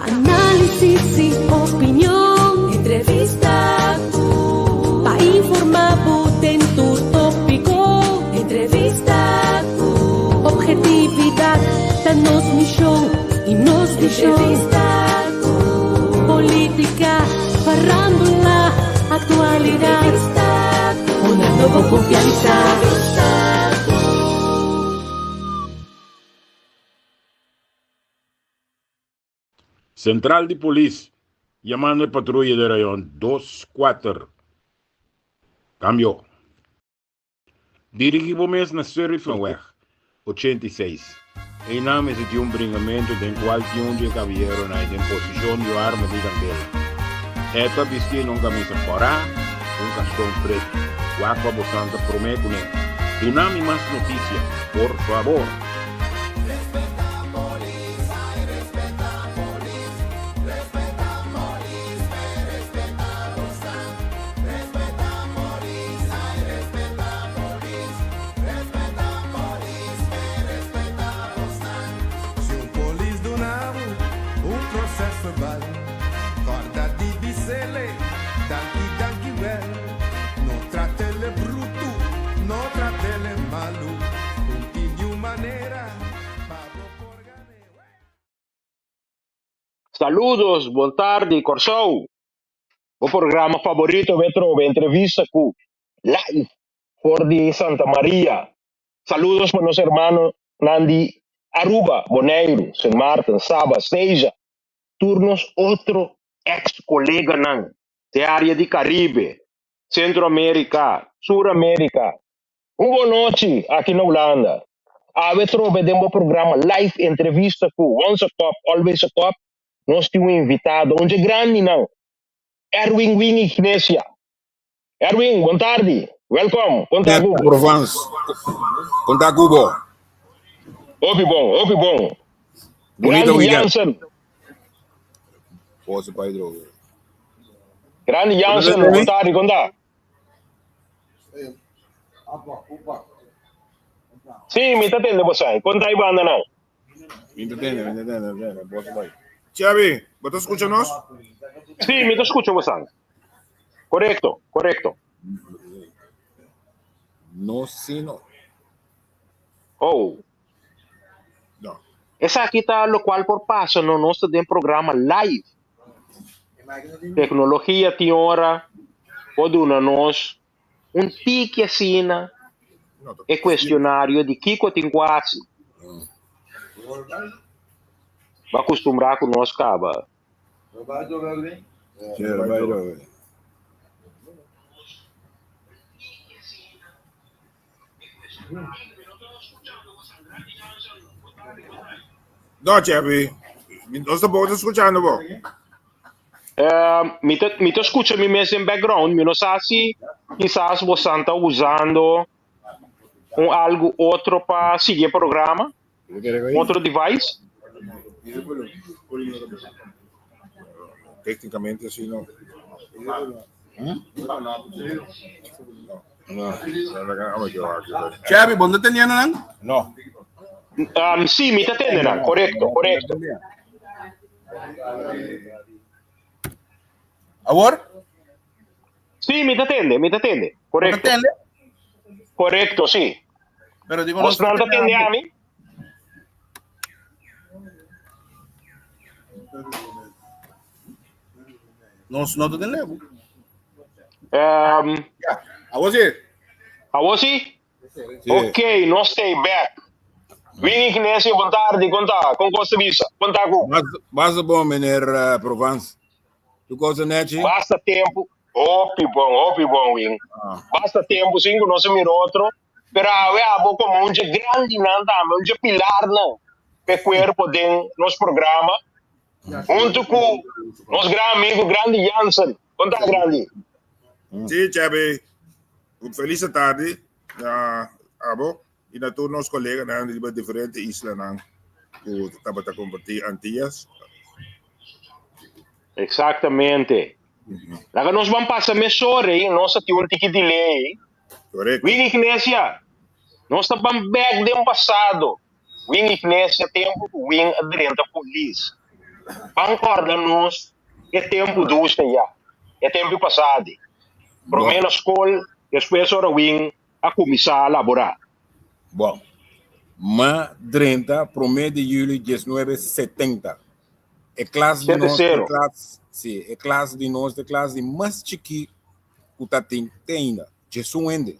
Análisis i opinion, entrevista ku pa informá bo den tur tópiko. Entrevista ku ophetividat ta nos mishon i nos vishon. Entrevista ku polítika, farándula, aktualidat. Entrevista ku Honrando bo konfiansa. Entrevista ku. Central di Polis, yamando e patruya di rayon dos kuater. Cambio. Dirigi bo mes na Surifenweg 86. Einan mester tin un bringamento den cual tin un di e caballeronan den posicion di un arma di candela. E ta bisti na un camisa cora cu un caston pretu. Wak pa bo santa prome cune. Duna mi mas noticia, por fabor. Si un polis duna bo un proces verbal, corda di bisele, danki, danki wel. No tratele brutu, no tratele malu, un tin di un manera pa bo por gane. Saludos, bon tardi, Kòrsou. Bo programa faborito be trobe entrevista ku live for di Santa Maria. Saludos pa nos hermanonan di Aruba, Boneiru, Sint Maarten, Saba, Seija, tur nos otro ex coleganan den area di Caribe, Centro America, Sur America. Un bon nochi aki na Hulanda. Awe trobe den bo programa live entrevista ku Once a Cop, Always a Cop, nos tin un invitado, un dje grandinan, Erwin Wing Ignesia. Erwin, bon tardi. Welkom. Kon ta ku bo? Provence. Kon ta ku bo? Hopi bon, hopi bon. Bonito Grandi weekend. Jansen. Forza pai droga. Grandi Jansen, bon tardi, kon ta? Sí, mi ta tende bo sai. Kon ta e banda nan? Mi ta tende, mi ta tende, mi ta tende. Forza pai. Xavi, bo ta skucha nos? Sí, mi ta skucha bo san. Korekto, korekto. No, sí, no. Oh. No. Esaki ta lokual por pasa no nos ta den programa live. Teknologia tin ora por duna nos un tiki asina e kuestionario di kiko tin ku hasi. Bo a kustumbrá ku nos kaba. No, Chevy. Nos tampoco ta escuchando bo. Mi ta, mi ta escucha mi mes den background. Mi no sa si quizás bosan ta usando un algo otro pa sigui e programa. Otro device. Técnicamente así no. Chevy, bo no teniendo nan? No. Sí, mi ta tende nan. Korekto, korekto. Awor? Sí, mi ta tende, mi ta tende. Bo ta Korekto. tende? Korekto, sí. Pero digo, nos Bosnan ta tende abo. ami? Nos no ta tende abo. Ja, awor sí. Awor sí? Sí. Ok, nos stay back. Win Ignacio, bon tardi, kon ta? Kon kos ta bisa? Kon ta ku? Basta, basta bon, meneer Provence. Tu cosa nechi? Basta tempo. Hopi bon, hopi bon, Win. Ah. Basta tempo sin ku nos a mira otro. Pero awe abo komo un dje grandinan tambe, un dje pilarnan p'e kuerpo den nos programa. Huntu ku nos gran amigo Grandi Jansen. Kon ta, Grandi? Sí, Chevy. Un feliz tarde na abo y na tur nos coleganan riba diferente islanan cu tabata comparti Antillas. Exactamente. Laga nos ban pasa mesora ei, nos a tin un tiki delay. Correcto. Win Iglesia, nos ta ban bek den pasado. Win Iglesia tempo cu Win a drenta polis. Ban kòrda nos e tempu dushi ya, e tempu pasadi. Promé na skol, despues ora Win a kuminsá laborá. Bon, m'a drenta promé di yüli diesnuebe setenta. E klas di nos ta e klas, sí, e klas di nos ta e klas di mas chikí ku ta tin te ainda, djesun hende.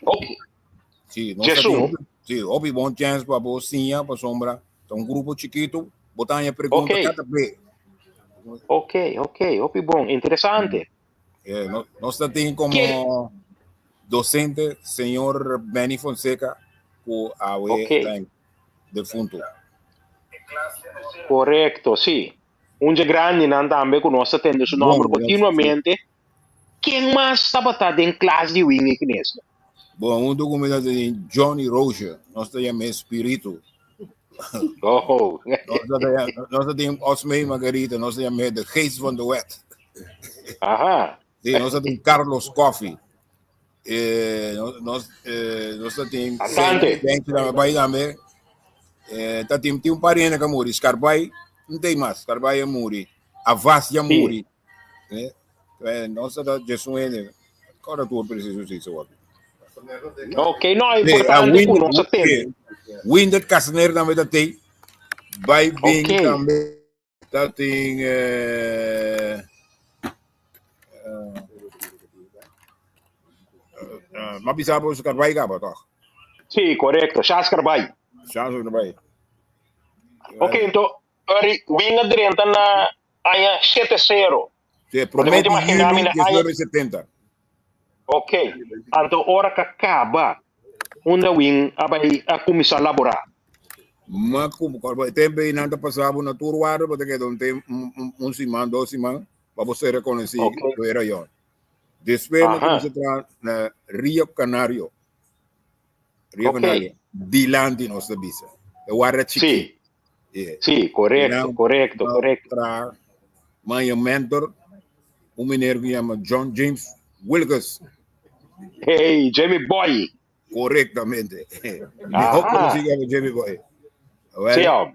Sí, nos ta tin hopi, sí, hopi bon chèns pa bo siña pasobra ta un grupo chikitu, bo ta haña pregunta kada be. Ok, ok, hopi bon, interesante. Eh, no, nos ta tin como docente señor Benny Fonseca ku awe okay. ta defunto. Correcto, sí. Un dje grandinan tambe ku nos ta tende su nomber bon, continuamente. Sí. Ken mas tabata den klas di Winnie Knesna? Bon, un documento di Johnny Roger, nos ta yama espíritu. Oh. Nos ta tin Osmey Margarita, nos ta yama de geest van de wet. Aha. Sí, nos ta tin Carlos Coffee. Eh, nos, eh, nos ta tin Cantante. Bai tambe. Eh, ta tin, tin un pariente que muri, Scarbai, no tem mais, Scarbai a muri. Avas ya muri. Eh, eh, nos ta jesun hende. Kora tur preciso si so. Ok, no, é importante que nos atende. Winder Casaner tambe ta tei. Bai bin okay. tambe ta tin eh, eh, eh, ma bisa bo Scarbai kaba toch? Sí, correcto. Shas Scarbai. Shas Scarbai. Ok, então, Ori, win a drenta na aña shete sero. Sí, promé di juli 1970. Ok, anto ora ka kaba, unda win a bai a kuminsá laborá? Ma ku tempu ei nan ta pasá bo na tur warda, bo ta keda un tem un siman, dos siman, pa bo ser rekonosí ku e rayon. Despues mi kuminsá traha na Rio Canario. Rio Canario, dilanti nos ta bisa. E warda chikí. Sí. Yeah. Sí, correcto, correcto, correcto. Tra mijn mentor, un meneer que llama John James Wilkes. Hey, Jamie Boy. Correctamente. Mejor conocido como Jamie Boy. Well, sí, oh.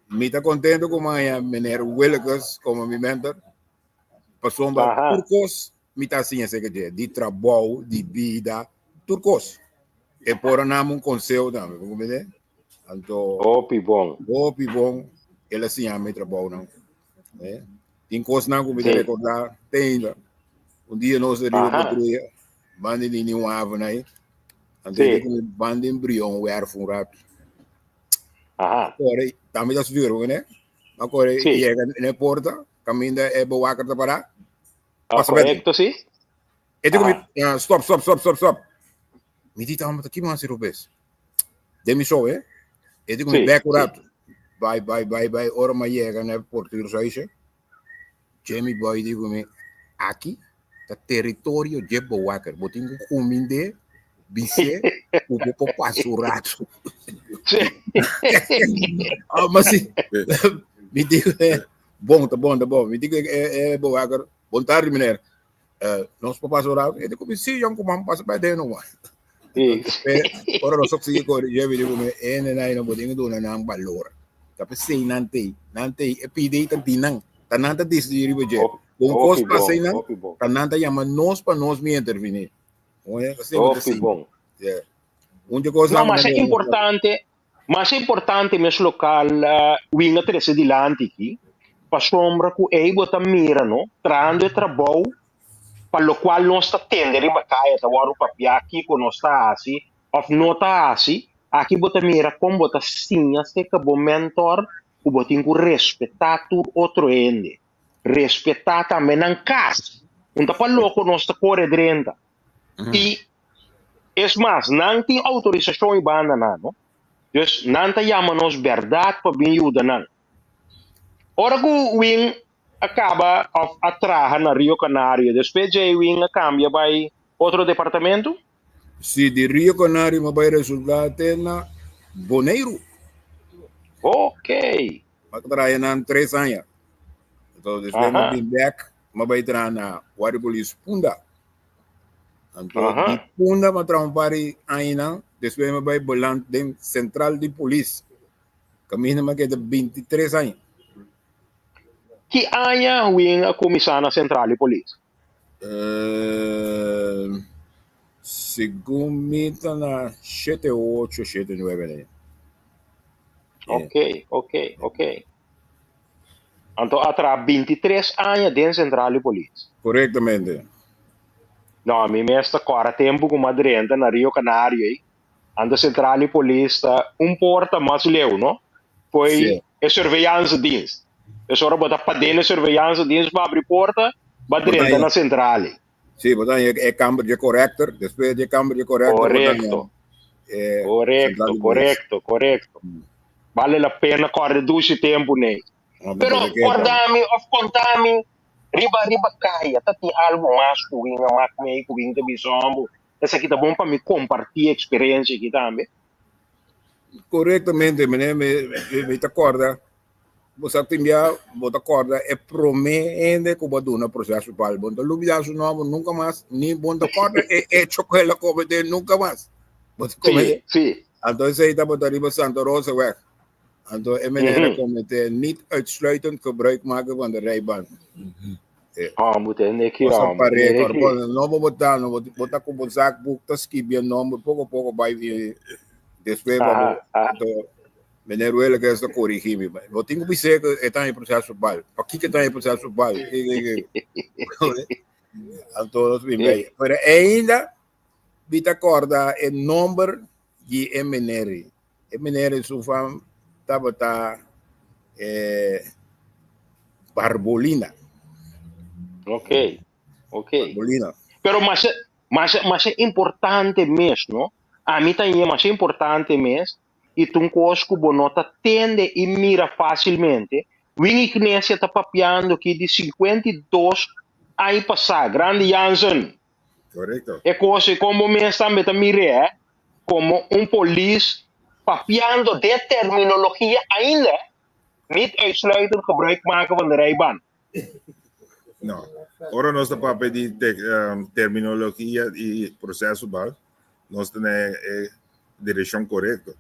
Mi ta contento con mijn meneer Wilkes como mi mentor. Pasobra tur cos mi ta siña acerca dje, di trabou, di bida, tur cos. E por a nam un conseho tambe, bo comprende? Anto, Hopi bon. Hopi bon, el a siña mi trabounan. Eh? Tin cosnan cu mi ta recorda te ainda. Un dia nos ta riba patruya, banda di New Haven ahí. Anto, sí. mi banda in Brion werf un rato. Corre, tambe ta stuur, bo comprende? Ma corre, yega na e porta, caminda e bewaker ta para. Ah, correcto, sí. E digo mi, ah, stop, stop, stop, stop, stop. Mi di tama, ki man si rubes? De mi so, eh? E digo mi, back rato. Bye, bye, bye, bye. Ora ma llega na portuurhuisje. Jamie Boy digo mi, aki ta territorio dje bewaker. Bo tin ku kuminde, bise, ku bo por pasa un rato. Ah, ma si. Mi digo, eh, bon, ta bon, ta bon. Mi digo, eh, eh, bewaker, bon tarde, meneer. Eh, nos por pasa un rato? E digo, sí, jong, kuma pasa bij den no. Sí. Ora nos sigue corre, yo digo, me ene na ino boding duna nan valor. Ta pesei nan te, nan te, e pide ta di nan. Ta nan ta decidir riba dje. Un cos pasa nan, ta nan ta llama nos pa nos mi intervenir. Hopi bon. Yeah. Un de cos No, mas é importante, mas é importante mes local uh, winga trece dilanti aquí, pasobra cu ei bo ta mira, no, trahando e trabou pa locual nos ta tende riba caya ta wordo papia kico nos ta haci of no ta haci, aki bo ta mira con bo ta siña seca bo mentor cu bo tin cu respeta tur otro hende, respeta tambe nan cas, un ta pa loco nos ta core drenta. Y es mas, nan tin autorisacion y banda nan, no? Dus nan ta yama nos berdad pa bin yuda nan. Ora cu Win a caba of a traha na Rio Canario, despues djey Win a cambia bay otro departamento? Si di Rio Canario mi a bay resulta te na Boneiru. Ok. Mi a traha nan tres aña. Entonces despues mi a bin bek, mi a bay traha na Guardia Polis Punda. Anto di Punda mi a traha un par di añanan, despues mi a bay beland den Central di Polis. Caminda mi a keda 23 aña. Ki aña Win a kuminsá na Sentral di Polis? Segun mi ta na shete ocho, shete nuebe ne. Ok, ok, ok. Anto a traha bintitres aña den Sentral di Polis. Korektamente. No, mi mes ta kòrda tempu ku mi a drenta na Rio Canario ei. Anto Sentral di Polis ta un porta mas leu, no? Foi Sí. e surveillance dienst. Es ora bo ta paden e surveillance dienst bo abri porta, bo Bo ta drenta haña, na Central. sí, bo ta haña e kamber dje corrector, despues dje kamber dje corrector bo ta haña Korekto, e Central korekto, di Polis. korekto, korekto. Bale la pena kòrda dushi tempu nei. No, mi Pero ta keda. kòrda mi òf konta mi riba riba kaya ta tin algu mas ku win a mak mei ku win ta bisa hombo. Esaki ta bon pa mi kompartí eksperensia aki tambe. Korektamente, meneer, mi, mi ta kòrda, bo sa tin bia, bo ta kòrda e promé hende ku bo a duna proseso verbal. Bo no ta lubidá su nòmber nunka mas, ni bo no ta kòrda e echo ku el a kometé nunka mas. Bo ta Sí, kometé. sí. Anto esei tabata riba Santa Rosaweg. Anto e meneer a Mhm. kometé niet uitsluitend gebruik maken van de rijbaan. Hombre, tende ki Cosa hombre, paré, tende ki. cor, no bo bota, no bota ku bo zakboek ta skibi e nomber poko poko bai i despues ba bo Aha, aha. anto meneer Willekes ta korigí mi. Bo tin ku bis'é ku e ta den proseso verbal. Pakiko e ta den proseso verbal? Anto nos bin bai. Pero ainda mi ta kòrda e nomber di e meneer. E meneer su fam tabata eh, Barbolina. Ok, ok. Barbolina. Pero mas, mas, mas importante mes, no? A mi también mas importante mes, y ta un cos cu bo no ta tende y mira fácilmente. Win Iglesia ta papiando aquí di 52 aña pasá. Grande Jansen. Correcto. E cos e como mes tambe ta mire, eh? Como un polis papiando de terminologia ainda, niet uitsluitend gebruik maken van de rijbaan. No. Ora nos ta papia di te, um, terminologia y proceso bal, nos ta na e direccion correcto.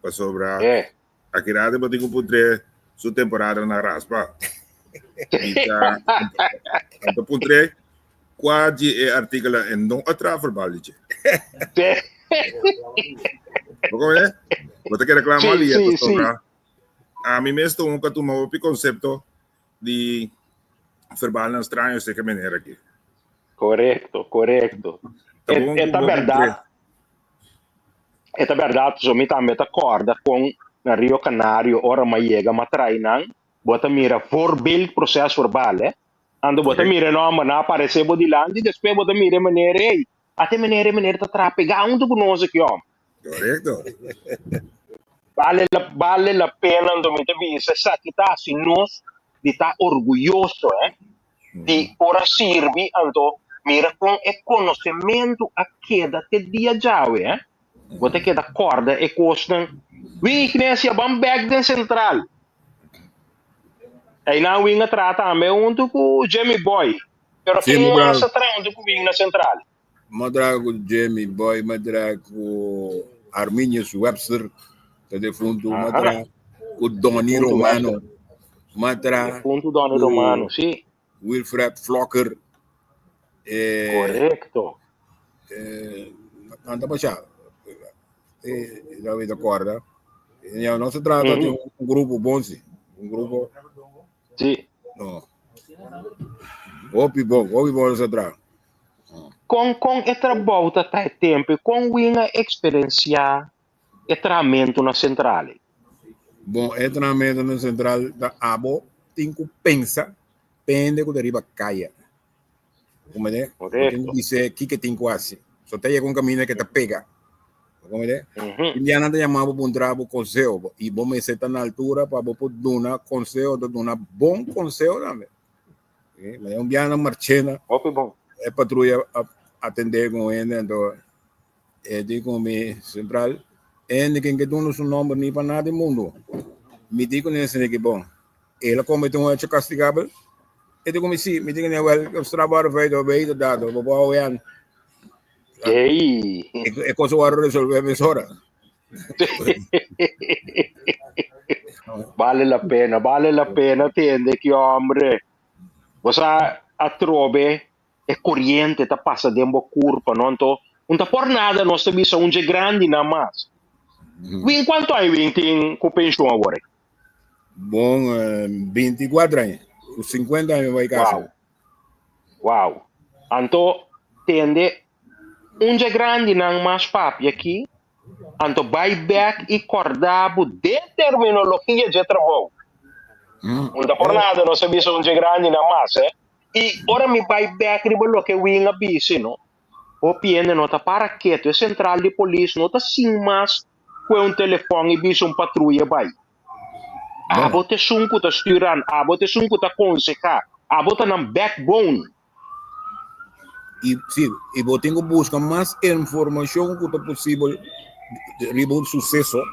Pasobra Eh. Aki rato bo tin ku puntr'é su temporada na raspa. Bisa, anto puntr'é kua di e artíkulo e no a traha verbal di dje. Bo komprendé? Bo ta kere klama Sí, lia sí, sí. pasobra ami mes ta un ku a tuma hopi konsepto di verbalnan straño seke manera aki. Korekto, korekto. Ta E, bon e ku ta bo puntr'é. bèrdat. E ta bèrdat, so mi tambe ta kòrda kon na Rio Canario ora m'a yega m'a trai nan, bo ta mira voorbeeld procesverbaal, eh. Anto bo ta Correcto. mira e nòmbernan aparesé bo dilanti, despues bo ta mira e manera, ey, ata e manera e manera ta traha pegá huntu ku nos aki, hòm. Correcto. Bale la, bale la pena, anto mi ta bisa esaki ta hasi nos di ta orguyoso, eh. di por a sirbi, anto mira kon e konosementu a keda te dia djawe, eh? Bo ta keda kòrda e kosnan. Win Iglesia, ban bèk den sentral. Einan Win a traha tambe huntu ku Jimmy Boy. Pero Sí, ken mi mas bra, a traha huntu ku Win na sentral? m'a traha ku Jimmy Boy, m'a traha ku Arminius Webster, ta defuntu, m'a Aha, traha ku Donny defuntu Romano, Webster. m'a traha Defuntu Donny ku Romano, sí. Wilfred Flocker, eh, Korekto. eh, nan ta pasha, eh, ya mi ta kòrda. Ya, nos a traha ta tin Mhm. un grupo bon sí, un grupo, Sí. no, hopi bon, hopi bon nos a traha. Kon kon e trabou ta ta e tempu i kon win a eksperensiá e trahamentu na sentral ei? Bon, e trahamentu na sentral ta abo tin ku pensa pende ku ta riba kaya. Comprende? Bo tin ku Korekto. bis'é kiko e tin ku hasi. So ta yega un kaminda ke ta pega. Bo comprende? Mhm. Tin bianan ta yama bo puntra bo konseho i bo mester ta na altura pa bo por duna konseho, ta duna bon konseho tambe. Eh, un biaha na Marchena, Hopi bon. e patruya a atendé con hende, anto e di con mi central, hende ken ke duna su nomber ni pa nada di mundo. Mi di con ese ki bon. El a comete un hecho castigabel? E di con mi sí, mi di con wel, strafbare feit of beter dat, bo bo hou yan. Ei. E, e cosa wou resolver mesora. Bale la pena, bale la pena tende ki hombre. Bo sa atrobe e koriente ta pasa den bo kurpa, no? Anto, un ta por nada nos ta bisa un dje grandi nan mas. Win kuantu aña Win tin ku penshun awor? Bon, 24 aña. Ku 50 aña mi bai kasa. Wow. Wow. Anto, tende un dje grandinan mas papia aki, anto bai bek i kòrda bo den terminologia dje trabou. Un ta por nada nos a bisa un dje grandinan mas, eh. I ora mi bai bek riba loke Win a bisa, no, hopi hende no ta para ketu. E sentral di polis no ta sin mas kue un telefòn i bisa un patruya bai. Abo ta esun ku ta sturan, abo ta esun ku ta konsehá, abo ta nan backbone. I si, i bo tin ku buska mas informashon ku ta posibel riba un suseso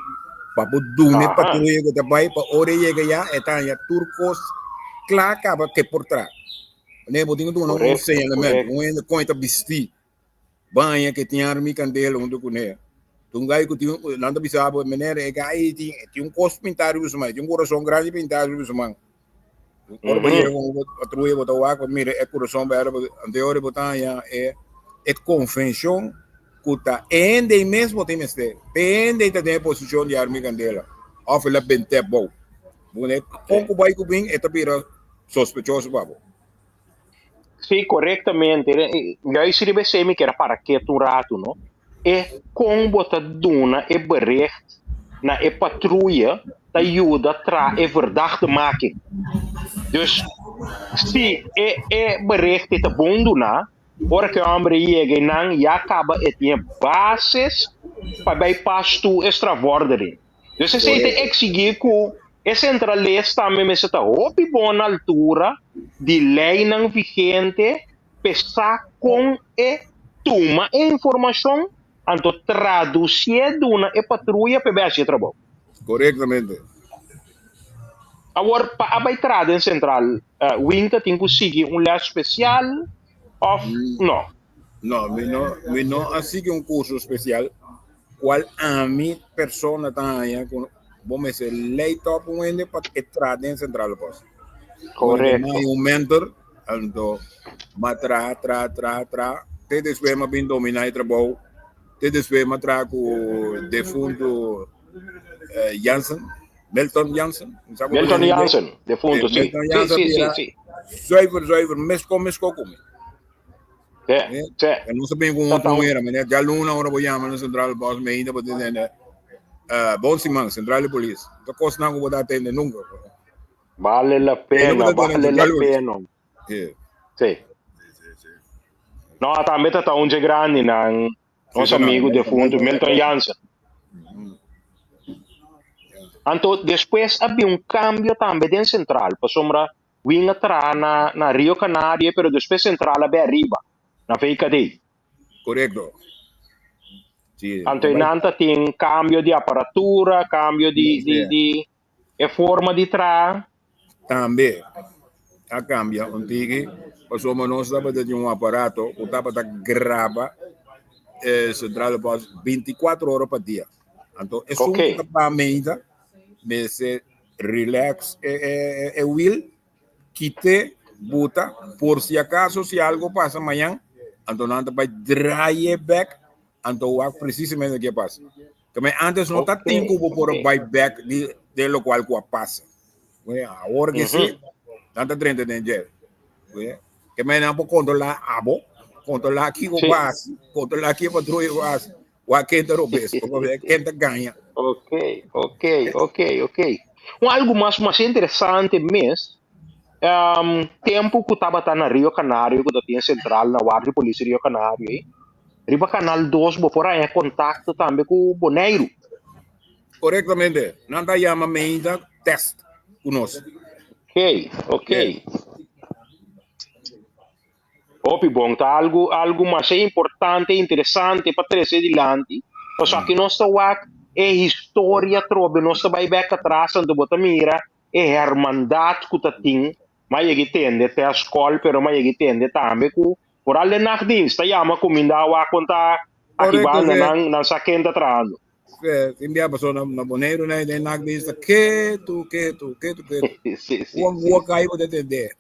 pa bo duna e patruya ku ta bai pa ora e yega ya e ta haña tur kos kla kaba ke por tra. Manera bo tin ku duna un señalamentu, un hende kon e ta bistí. Baña ke tin arma i kandela huntu kuné. Ta un gai ku tin, nan ta bisa bo, meneer, e gai tin, tin un kos pintá riba su man, tin un kurason grandi pintá riba su man. Ora bo yega un patruya bo ta wak bo mira e kurason bèrdè, anto ora bo ta haña e e konvenshon ku ta e hende ei mes bo tin mester. E hende ei ta den e posishon di arma i kandela òf el a bent'é bou. Bo kon ku bai ku bin e ta bira sospechoso pa bo. Sí, korektamente. Juist riba esei mi kier a para ketu un ratu, no? E kon bo ta duna e bericht na e patruya ta yuda tra e verdachtmaking. Dus si e e bericht ei ta bon duná, ora ku e hòmber yega einan ya kaba e tin e basis pa bai pas tur e strafvordering. Dus esei ta eksigí ku e sentrales tambe mester ta hopi bon na altura di leinan vigente p'e sa kon e tuma e informashon anto tradusié duna e patruya p'e bai hasi e trabou. Korektamente. Awor, pa a bai traha den sentral, Win ta tin ku sigui un lès spesial òf no? No, mi no, mi no a sigui un kurso spesial. Cual ami persona ta haña cu bo mester ley top un hende pa e traha den Centrale Post. Correcto. Bo un mentor, anto ma traha, traha, traha, traha, te despues ma bin domina e trabou, te despues ma traha cu defunto Jansen, Milton Jansen. Milton Jansen, defunto, si. Milton Jansen si, si, bira si. zuiver, zuiver, mesco, mesco cu mi. Sí, sí. E no sa bin ku un era, meneer. Ya luna ora bo yama na central bus me ainda bo ta tende. Uh, bon siman, central di polis. Ta kos nan ku bo ta atende nunca. Vale la pena, vale la pena. Sí. Sí. No, tambe ta ta un grandi nan. Nos amigo defunto Milton Jansen. Anto despues a bin un cambio tambe den central, pasobra Win a traha na na Rio Canarie pero despues Central a bay ariba, na VKD. Korekto. Si. Anto e nan ta tin kambio di aparatura, kambio di di di e forma di traha. Tambe a kambia un tiki pasobra nos tabata tin un aparato ku tabata graba e Centrale Bus bintikuatro ora pa dia. Anto esun ku ta pa meinta mester Relax e e e wiel, kite, buta, por si acaso si algo pasa mañan, anto nan ta bay draai e bek, anto wak precisamente ke pasa. Kame antes no ta tin ku bo por bay bek di de lokual ku a pasa. Awor ke si, nan ta drenta den dje. Keme nan por kontrola abo, kontrola kiko bo hasi, kontrola ki patruya bo hasi. Wa ken ta robes, ken ta gaña. Ok, ok, ok, ok. Un algo mas mas interesante mes, um, tempo ku tabata na Rio Canario, ku ta tin sentral na Warda di Polis Rio Canario, eh, riba Canal 2 bo por haña kontakto tambe ku Boneiru. Korektamente, nan ta yama meinta test ku nos. Ok, ok. Yeah. Hopi bon, ta algu algu masha importante, interesante pa trese dilanti. Pasobra aki nos ta wak e historia atrobe, nos ta bai bek atras anto bo ta mira e hermandad ku ta tin. M'a yega i tende te a skol, pero m'a yega i tende tambe ku por al den nachtdienst ta yama kuminda wak kon ta aki Korekto, banda sí. nan nan sa ken ta trahando. Tin bia pasó na Boneiru na den nak di ta ketu, ketu, ketu, ketu. Sí, sí, Wan sí, gua sí. kai bo ta tende.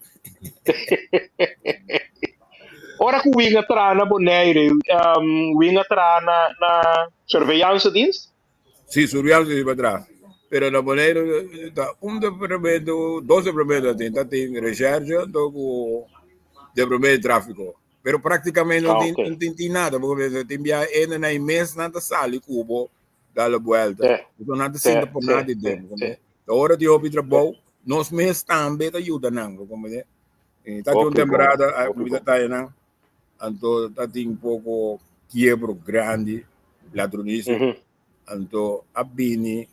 Ora ku win a traha na Boneiru, win a traha na na surveillancedienst? Sí, surveillance pa traha. Pero na Boneiru ta un departamento, dos departamento tin, ta tin recherche anto ku departamento di tráfiko. Pero prácticamente no Ah, tin, ok. no tin, tin nada, porque tin bia ene na mes nan ta sali cubo, da la vuelta. Sí, Entonces nan ta sí, sinta por sí, nada di sí, den, sí. comprende? Ora di hopi trabou, nos mes tambe ta yuda nan, comprende? E ta tin un Hopi bon, temporada, a hopi mi ta bon. taya nan, anto ta tin poco kiebro grandi, ladronisia. Anto a bini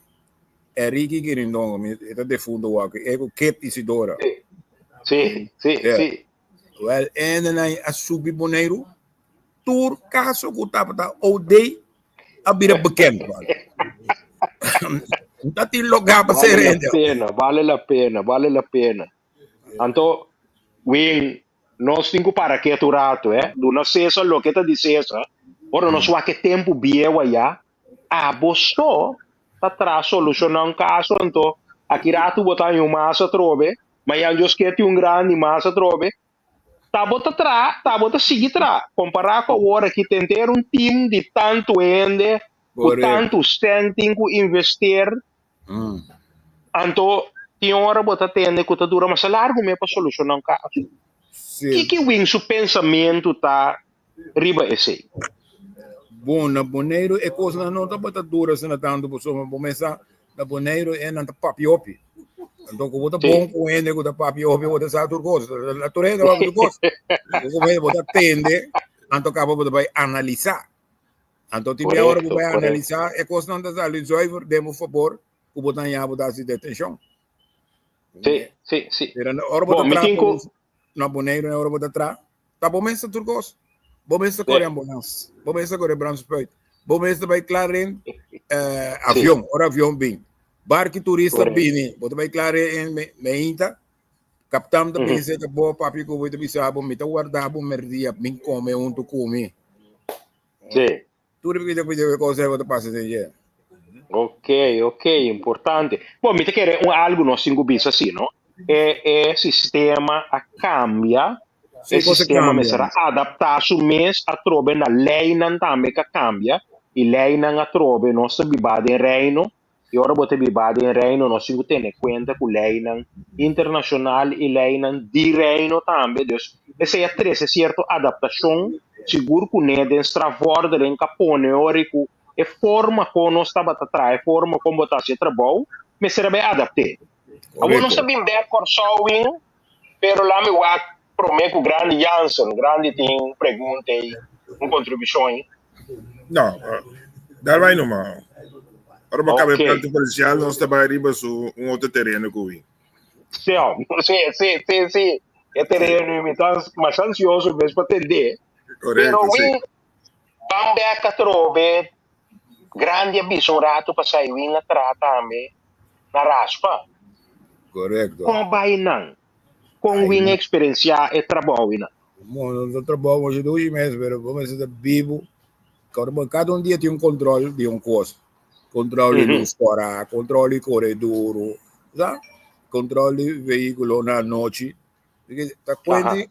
Enrique Quirindongo, mi e ta defunto wak, e ku Kit Isidora. Sí, sí, sí, Yeah. sí. Wel, ene a subi Boneiru, tur kaso ku tabata OD a bira bekend. Man. Ta tin logá pa Vale ser la hende. pena, vale la pena, vale la pena. Anto, Win, nos tin ku para ketu rato, eh? Duna César loke ta di César. Ora nos wak e tempu bieu ayá, abo so ta traha solushoná un kaso, anto aki ratu bo ta haña un mas atrobe, Mañan Dios ke tin un grandi mas atrobe. Ta bo ta traha, ta bo ta sigui traha. Kompará ku awor aki ten ter un team di tantu hende ku tantu sèn tin ku invester. Anto tin ora bo ta tende ku ta dura mas largu me pa solushoná un kaso. Kiki Wing su pensamentu ta riba esei? Bon, na Boneiru e kosnan no tabata dura asina tantu pasobra bo mester na Boneiru e nan ta papia hopi. Anto ku bo ta bon ku hende ku ta papia hopi bo ta sa tur kos. Na tur hende ta papia tur kos. Bo ku bo ta tende anto kaba bo ta bai analisá. Anto tin bia ora bo bai analisá e kosnan ta sali zuiver den bo fabor ku bo ta haña bo ta hasi detenshon. Sí, sí, sí. Pero ora bo ta traha na Boneiru ora bo ta traha Ta bo mes ta tur kos. Bo mes ta kore ambulans. Bo mes ta kore brandspui. Bo mes ta bai klar den eh, avion, ora avion bin. Barki turista bini, bo ta bai klar en meinta. Kaptan ta bini seta bo, papi ku bo ta bisa bo, mi ta warda bo merdia, bin kome huntu ku mi. Sí. Tur e pida kos bo ta pasa den dje. Ok, ok, importante. Bon, mi ta kere un algu nos tin ku bisa si, no? E, e sistema a kambia, Sí, e kos a sistema kambia. mester a adaptá su mes atrobe na leinan tambe ku a kambia, i leinan atrobe nos ta biba den Reino, i ora bo ta biba den Reino nos tin ku tene kuenta ku leinan internashonal i leinan di Reino tambe, dus esei a trese sierto adaptashon sigur kuné den strafvordering ka pone ora ku e forma kon nos tabata traha, e forma kon bo ta hasi e trabou mester a bai adapt'é. Awor nos ta bin bèk Kòrsou in, pero lami wak promé ku Grandi Jansen, Grandi tin pregunta ei, un kontribushon ei. No, daar bai numa. Ora bo kaba e Ok. planta polisial, nos ta bai riba su un otro tereno ku wi. Sí, sí, sí, sí, sí. E tereno mi ta mas ansioso mes pa tendé. Pero Korekto, sí. win ban bek atrobe, Grandi a bisa un rato pasá i win a traha tambe na raspa. Korekto. Kon bai nan? Kon Ai, win na. eksperensiá e trabou nan? Mo no trabou mo dushi mes, pero bo mester ta bibu. Kada un dia tin un control di un kos. Control di luz kora, control di kore duru, sa? Control di vehículo na anochi. Ta kuenti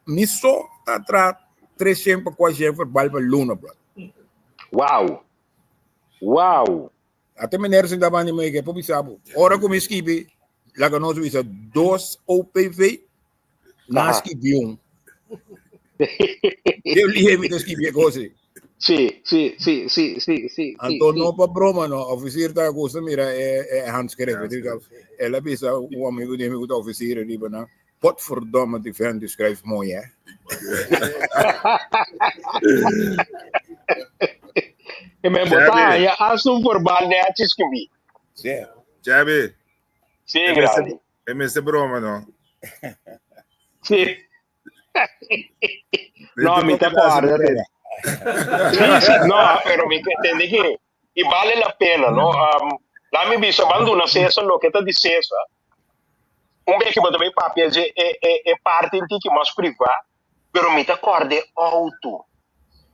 mi so ta tra 300 pa 400 verbal pa luna, bro. Wow! Wow! Ate meneer sinta bandi mi ke por bisa bo. Ora ku mi skibi, laga nos bisa dos OPV, na skibi un. Deu lihe mi ta skibi e kos ei. Sí, sí, sí, sí, sí, sí. Anto no pa broma no, officier ta gusta mira e, e handschrift. El a bisa un amigo di mi ku ta officier riba na. Potverdomme, die vent die schrijft mooi, hè? E men bota ya hasta un verbal netjes skibi. Sí. Chabi. Sí, grandi. E mester broma, no? Sí. No, mi ta acorda. Sí, sí, no, pero mi entende que y vale la pena, no? Um, la mi bisa, van duna César lo que ta di César. Un bes bo ta bay papia dje e, e, e parti un tiki mas privá, pero mi ta kòrda e outo.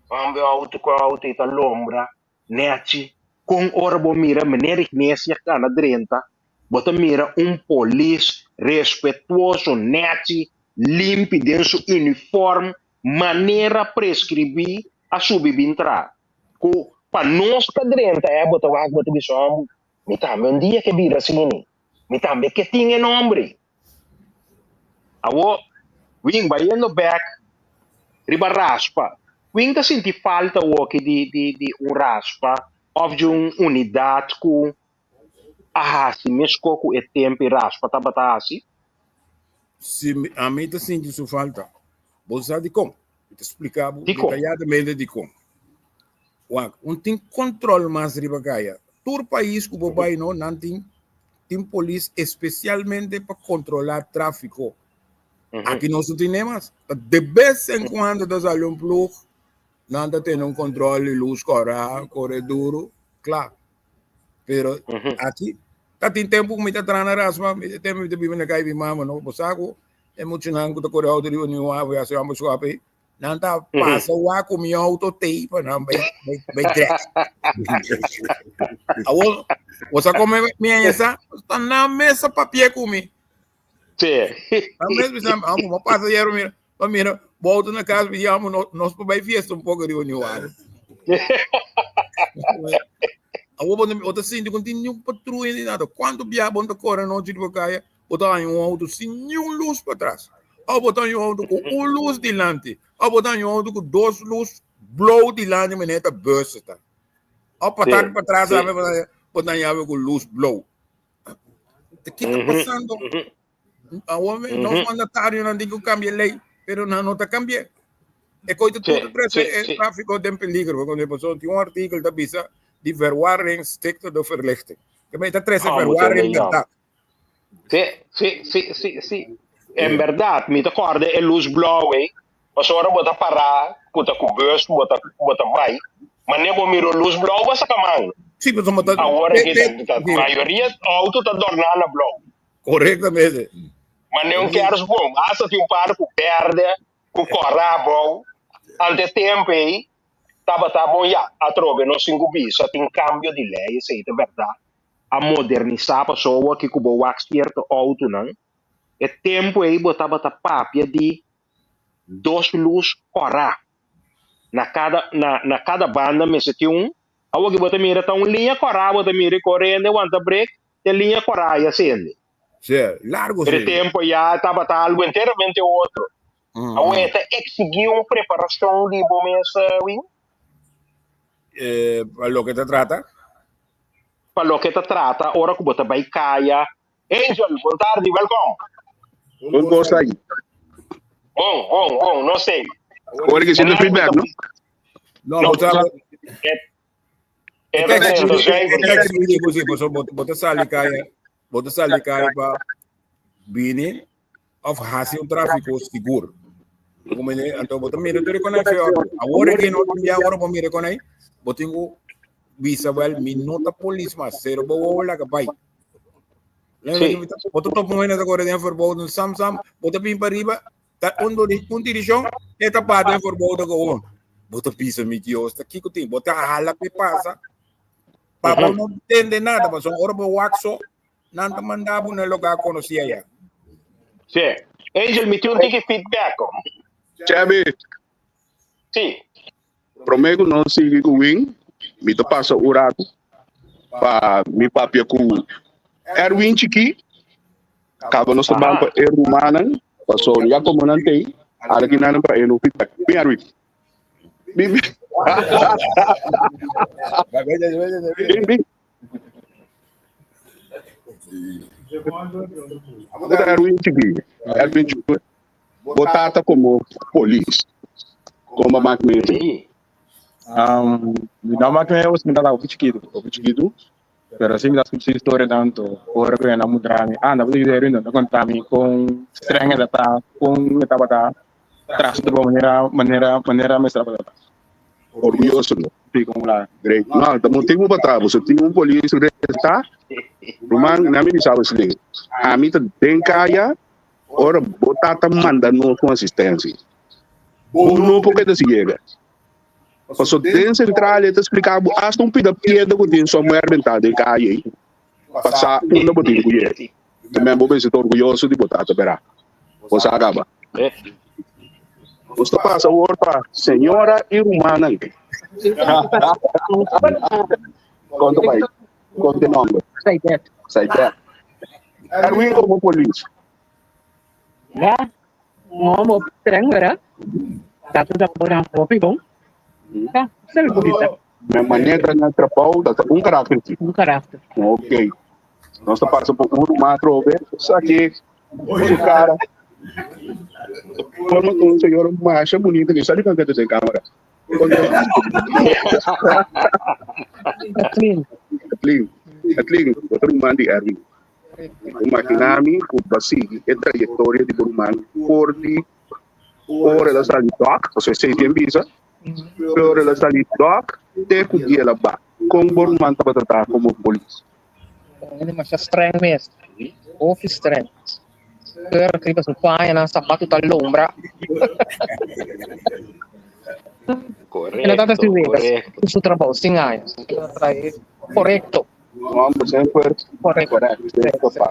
Hombre, outo ku outo i ta lombra, nèchi. Kon ora bo mira meneer Ignesia kana drenta, bo ta mira un polis respetuoso, nèchi, limpi den su uniform manera preskribí a subi bin traha. Ku pa nos ta drenta e bo ta wak bo ta bisa hòmber, mi tambe un dia ke bira asini, mi tambe ke tin e nòmber ei. Awor, Win, bayendo bek riba raspa, Win ta sinti falta awoki di di di un raspa of di un unidat ku a hasi mesko ku e tempu e raspa tabata hasi? Si, ami ta sinti su falta. Bo sa dikon? Mi ta splika bo Dikon? detayadamente dikon. Wak, un tin control mas riba kaya. Tur pais ku bo bai no, nan tin tin polis especialmente pa controla trafico. Aki nos no tin mas. De bes en cuando ta sali un ploeg, nan ta tene un control di luz kora, kore duro, kla. Pero aki ta tin tempo ku mi ta traha na Rasma, mi tempo mi ta biba na kai mi mama no, bo sa ku e muchanan ku ta kore auto riba Nieuwe Haven ya se amba suape ei. Nan ta pasa wak ku mi auto tei pa nan bai bai bai trek. Awor, bo sa kome mi a esa? Ta nan mes a papia ku mi. Sí. Nan mes bisa, amo, mo pasa yero mira, pa mira, bo auto na kas, mi amo, no, nos pa bai fiesta un poko riba Nieuwe Haven. Awor bo bo ta sinti ku no tin niun patruya ni nada. Kuantu bia bo ta kore anochi riba kaya, Bo ta haña un auto sin niun lus patras. Of bo ta haña un auto ku un lus dilanti. Of bo ta haña un auto ku dos lus blou dilanti manera ta bus ta. Of patat patras tambe bo ta haña bo ta haña algo ku lus blou. Ta ki ta pasando? Awor nos mandatarionan tin ku kambia lei, pero nan no ta kambi'é. E koi ta tur trese e tráfiko den peligro. Pasobra tin un artíkulo ta bisa di verwarring stikt de verlichting. Ta trese verwarring bèrdat. Sí, sí, sí, sí, sí. En berdad, mi ta corda e luz blauw ei, pasobra bo ta pará ku ta ku bus bo ta bo ta bai, mane bo mira un luz blauw bo a saka man. Sí, pasobra bo ta Awor aki ta ta mayoria auto ta dorná na blauw. Correctamente. Mane un kerstboom, hasta tin un par ku berde, ku kòrá abou. Ante tempu ei tabata bon ya, atrobe nos tin ku bisa tin kambio di lei, esei ta bèrdat. A modernisá pasobra awor ku bo wak sierto outonan, e tempu ei bo tabata papia di dos lus kòrá na kada na na kada banda mester tin un, awor ku bo ta mira ta un liña kòrá bo ta mira i kore hende wanta brek te liña kòrá ya sende. Sí, largo Pero e sí. tempu ya tabata algu enteramente otro. Awor e ta eksigí un preparashon di bo mes, Win? Eh, pa loke ta trata? Pa loke ta trata ora ku bo ta bai kaya. Angel, bon tardi, welkom. Bon kos aki. Bon, bon, bon, no sei. Ora ki sinti feedback, no? No, bo ta E ta drenta zuiver. Bo ta sali kaya, bo ta sali kaya pa bini of hasi un tráfiko sigur. Como ne, anto bo ta mira tur con fe awor que no tin awor bo mira con aí, bo tin ku bisa wel mi no ta polis mas, cero bo wo laga bai. Sí. Bo ta topa un hende ta corre den verboden sam sam, bo ta bin pa riba, ta un dori un direccion, e ta pa den verboden gewoon. Bo ta bisa mi Dios, ta kiko tin, bo ta hala pe pasa. Pa bo no tende nada, pasobra ora bo wak so, Nan ta manda bo na lugar conocí allá. Sí. Angel, mi tin un tiki feedback. Chevy. Sí. Promé ku nos sigui ku Win, mi ta pasa un ratu pa mi papia ku Erwin chikí. Kaba nos ta ban pa e rumannan, pasobra ya komo nan t'ei, ara ki nan pa e no feedback. Bin Erwin. Bin bin. Bin bin. Erwin Chiki, Erwin Chiki, bo tata como polis, como mak mete? Um, mi no mak me os mi tata hopi chikitu. Hopi chikitu? Pero si mi ta skucha su historia tanto, ora ku nan a mutra mi, ah, nan ta Erwin, nan ta konta mi kon streng e ta, kon e tabata tras su trabou manera manera manera mester tabata. Orguyoso no. Sí, con la. Great. No, ta motibu pa ta, boso tin un polis resta, ruman, na mi bisa bo esei. Ami ta den kaya, ora bo tata manda nos un asistensia. Bo no por keda si yega. Paso den central e ta splica bo hasta un pida piedra cu tin somewhere benta den calle ei. Pa sa unda bo tin cu yega. También bo mester ta orguyoso di bo tata bera. Bo sa caba. Nos ta pasa awor pa señora y rumannan. Con ta bay? Con ta e nomber? Saibet. Saibet. Erwin como polis. Ya, un homber hopi streng, verdad? Tata ta por hopi bon. Ya, se lo bisa. Mi manera na trabou ta un karakter si. Un karakter. Ok. Nos ta pasa por un ruman atrobe. Esaki su cara. Forma con un señora masha bonita que sali kan den cámara. Kathleen. Kathleen. Kathleen, bo ta ruman di Erwin. Imagina mi ku bo a sigui e trayektoria di bo ruman for di ora el a sali dòk, pasobra esei tin bisa, ora el a sali dòk te ku dia el a ba. Kon bo ruman tabata ta komo polis? Un hende masha streng mes, hopi streng. Keurig riba su pañanan, sapatu ta lombra. El a tata Korekto, si wega korekto. su trabou sin aña. El a trae korekto. Homber semper Korekto. korekto, semper papá.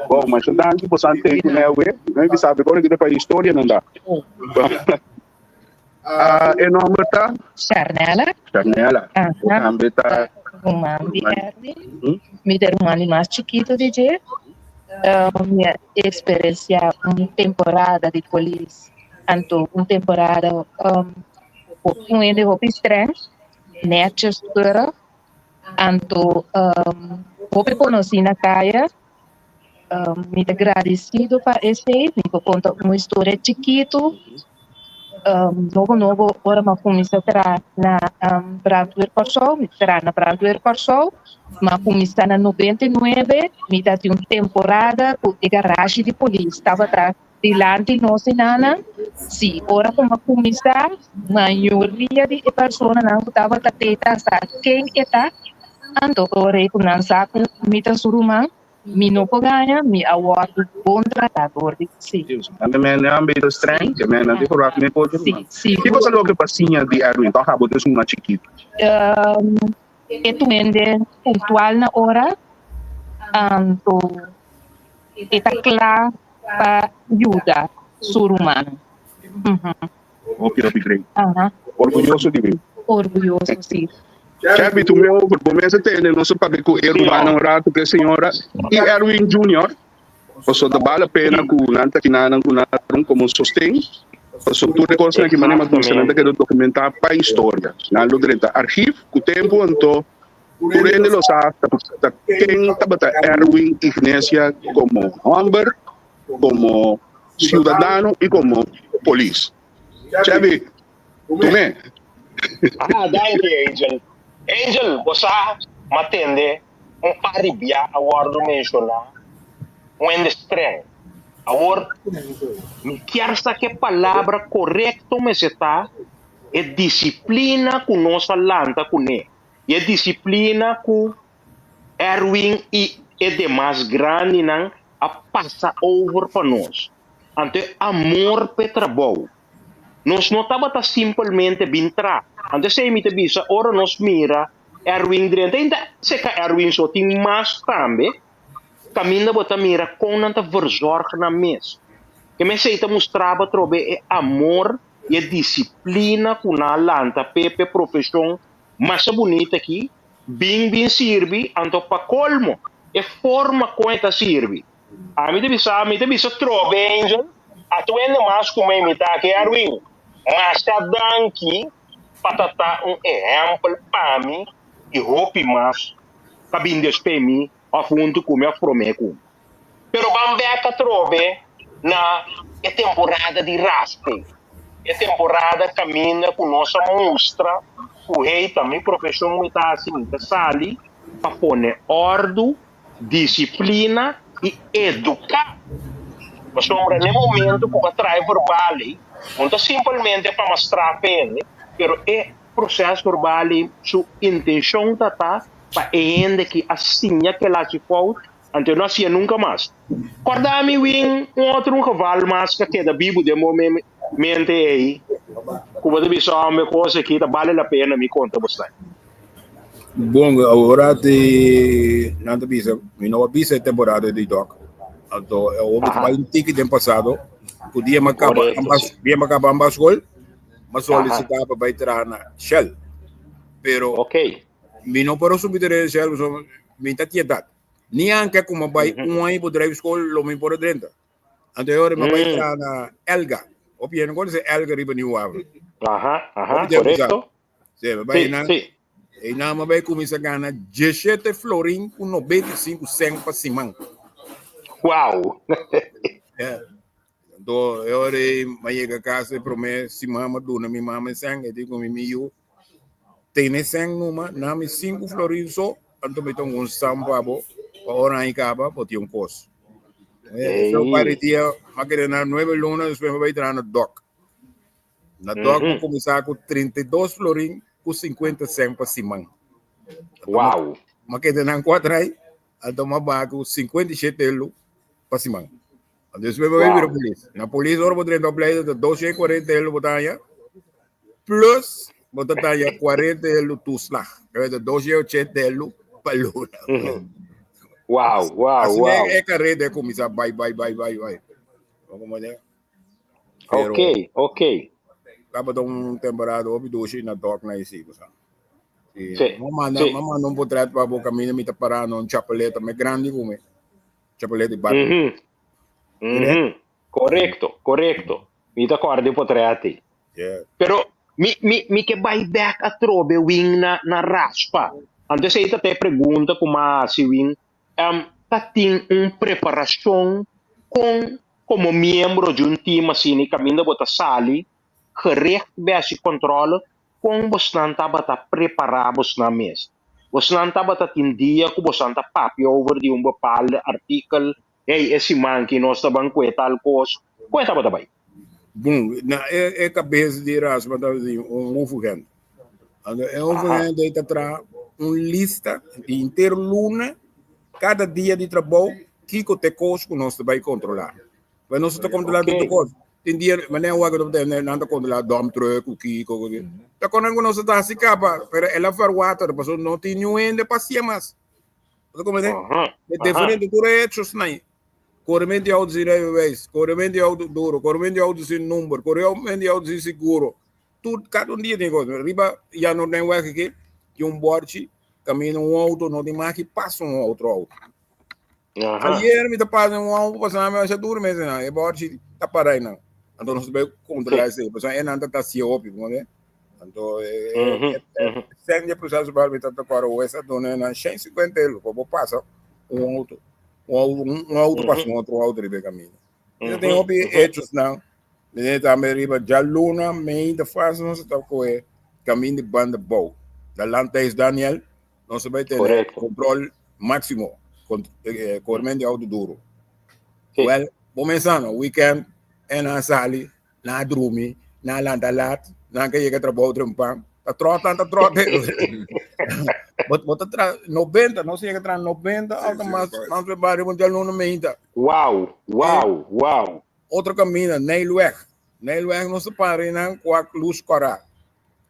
Bon, masha danki por san tei ku mi awe. Mi bisa sabi ora ki ta pa historia nan da. Ah, e nomber ta? Sharnella. Sharnella. Aha. Bo tambe ta Ruman di ruman. Erwin. Mi ta ruman di mas chikitu di dje. Mi a eksperensiá un temporada di polis. Anto un temporada um, un hende hopi streng, netjes keurig. Anto um, hopi konosí na kaya. Um, mi ta gradisido pa esei. Mi por konta un historia chikitu. Um, nobo nobo ora mi a kuminsá traha na um, Brandweer Kòrsou, mi traha na Brandweer Kòrsou. Mi a kuminsá na 99, mi ta tin un temporada ku e garashi di polis tabata Dilanti nos e nannan, sí, ora ku a kuminsá, mayoria di e personanan ku tabata te ta sa ken e ta, anto ora ku nan sa ku mi ta su ruman, mi no por gaña, mi a wòrdu bon tratá dor di sí. Nan men nan beta streng, ke men nan tin por wak men por Sí, sí. Kiko ta loke pa siña di Erwin? Tòg abo ta esun mas chikitu. E tur hende puntual na ora, anto e ta kla pa yuda su rumannan. Hopi hopi great. Orguyoso di mi. Orguyoso, si. Shelby, tu me over, bo mes a tende nos a papia ku e rumannan un ratu ku e señora i Erwin Junior. Pasobra ta bal la pena ku nan ta kina nan ku nan ron komo sosten. Pasobra tur e kosnan aki manera mas bisa nan ta keda dokumentá pa historia. Nan lo drenta archief ku tempu anto Tur hende lo sa ta ken tabata Erwin Ignesia komo hòmber, komo siudadano i komo polis. Chevy, tum'é. Ah, danki Angel. Angel, bo sa m'a tende un par di bia a wòrdu menshoná un hende streng. Awor, mi kier sa ke palabra korekto mester ta e disiplina ku nos a lanta kuné. I e disiplina ku Erwin i e demas grandinan a pasa over pa nos. Anto e amor p'e trabou. Nos no tabata simpelmente bin tra. Anto esei mi ta bisa ora nos mira Erwin drenta, i ta seka Erwin so, tin mas tambe, kaminda bo ta mira kon nan ta verzorg nan mes. Ke mesei ta mustra bo atrobe e amor i e disiplina ku nan a lanta p'e p'e profeshon Masha bunita aki, bin bin sirbi, anto pa colmo e forma con e ta sirbi. Ami ta bisa, mi ta bisa trobe Angel, atuende mas cu mi ta aki Erwin, masha danki pa ta ta un ehempel pa mi y hopi mas pa bin despe mi of hunto cu mi of prome cu mi. Pero ban bek atrobe na e temporada di raspe, e temporada kaminda ku nos a mustra ku hey ta mi profeshon mi ta hasi, mi ta sali pa pone òrdu, disiplina i eduká. Pasobra na e momento ku bo a traha e verbal ei, no ta simpelmente pa mastra hende, pero e proces verbal ei su intenshon ta ta pa e hende ki a siña ke el a hasi fout Anto e no hasié nunka mas. Kòrda mi win un otro un geval mas ka keda bibu den bo mente ei. Ku bo ta bisa hòmber kos aki ta bale la pena mi konta bosnan. Bon, ora di nan ta bisa, mi no a bisa e temporada di dòk. Anto e hopi ta bai un tiki den pasado, ku dia mi a kaba ambas, dia mi a kaba ambas skol, mi a solisitá pa bai traha na Shell. Pero mi no por a subi den Shell pasobra mi ta tin edat. Ni anke ku mi a bai un aña bedrijfschool lo mi por a drenta. Anto e ora mi a bai traha na Elga. Hopi hende no konosé Elga riba Nieuw Haven. Aha, aha, korekto. Sí, mi bai na, e na mi bai kuminsá gana 17 florin ku 95 sènt pa siman. Wow! Yeah. Anto e ora ei mi a yega kas e promé siman mi a duna mi mama e sèn, e di ku mi, mi yu, tene sèn numa, na mi sinku florin so, anto mi ta un sam pa bo, pa ora aña kaba bo tin un kos. So un par di dia, mi a keda na nuebe luna, despues mi bai traha na dòk. Na dòk mi kuminsá ku 32 florin ku 50 sèn pa siman. Wow! Mi a keda nan kuater ai, anto mi a baha ku 57 elu pa siman. Despues mi bai bira polis. Na polis ora bo drenta opleiding ta 240 elu bo ta haña, plus bo ta haña 40 elu toeslag. Ta 280 elu pa luna. Wow, wow, wow. Asina e karera a kuminsá bai, bai, bai, bai, bai. Pero, ok, ok. Tabata un temporada hopi dushi na dòk na isi, bo sa. Sí, sí, manda, sí. manda un portret pa bo camina mi ta pará na un chapeleta me grandi ku mi. Chapeleta di barco. Mm -hmm. Mm -hmm. Correcto, correcto. Mi ta acorda e portret ei. Yeah. Pero mi, mi, mi ke bai back atrobe win na, na raspa. Anto esei ta te pregunta ku m'a hasi win. Um, ta tin un preparashon kon komo miembro di un team asina i kaminda bo ta sali gericht bèshi kòntròle kon bosnan tabata prepará bosnan mes. Bosnan tabata tin dia ku bosnan ta papia over di un bepaalde artikel, hey, e siman ki nos ta ban kue tal kos. Kon e tabata bai? Bon, na e, e kabes di Erasmo tabata tin un hoofagent. Anto e hoofagent ei ta traha un lista di henter luna, kada dia di trabou, kiko ta e kos ku nos ta bai kontrolá. Pero nos ta kontrolá tur kos. Tin dia, manera wak ku nan ta kontrolá dump truck ku kiko, ku kiko. Ta konan ku nos ta hasi kaba, pero el a verwater, pasobra no tin niun hende pa hasié mas. Bo ta komprendé? E diferente tur e hechosnan ei. Correment di auto sin rijbewijs, correment di auto duro, correment di auto sin number, correment di auto sin seguro. Tur, cada un dia tin cos. Riba ya no den weg aki, tin un borchi, camina un auto, no tin mas ki pasa un otro auto. Ayer mi ta pasa un auto, pasa mi asha duro mes nan, e borchi ta para einan. Anto nos ta bay controla esey, pasobra einan ta ta hacia hopi, bo mira. Anto e sèn di e proceso mi ta ta kòrda hues a duna nan 150 euro pa bo pasa un auto. Un un auto pasa un otro auto riba e camino. Yo tin hopi hechosnan. Mi tambe riba djaluna mei ta fácil nos ta kohe camin di banda bou. Da Landhuis Daniel nos ta bai tene control máximo corement di auto duro. Well, bo mesa no weekend en a sali nan a drumi, nan a lanta lat, nan ka yega trabou trempan. Ta trot, nan ta trot. Bo, bo ta tra 90, nos yega tra 90, alta mas, mas pe barrio bon djaluna meinta. Wow, wow, wow. Otro camina, Nijlweg. Nijlweg nos ta para nan cu a luz cora.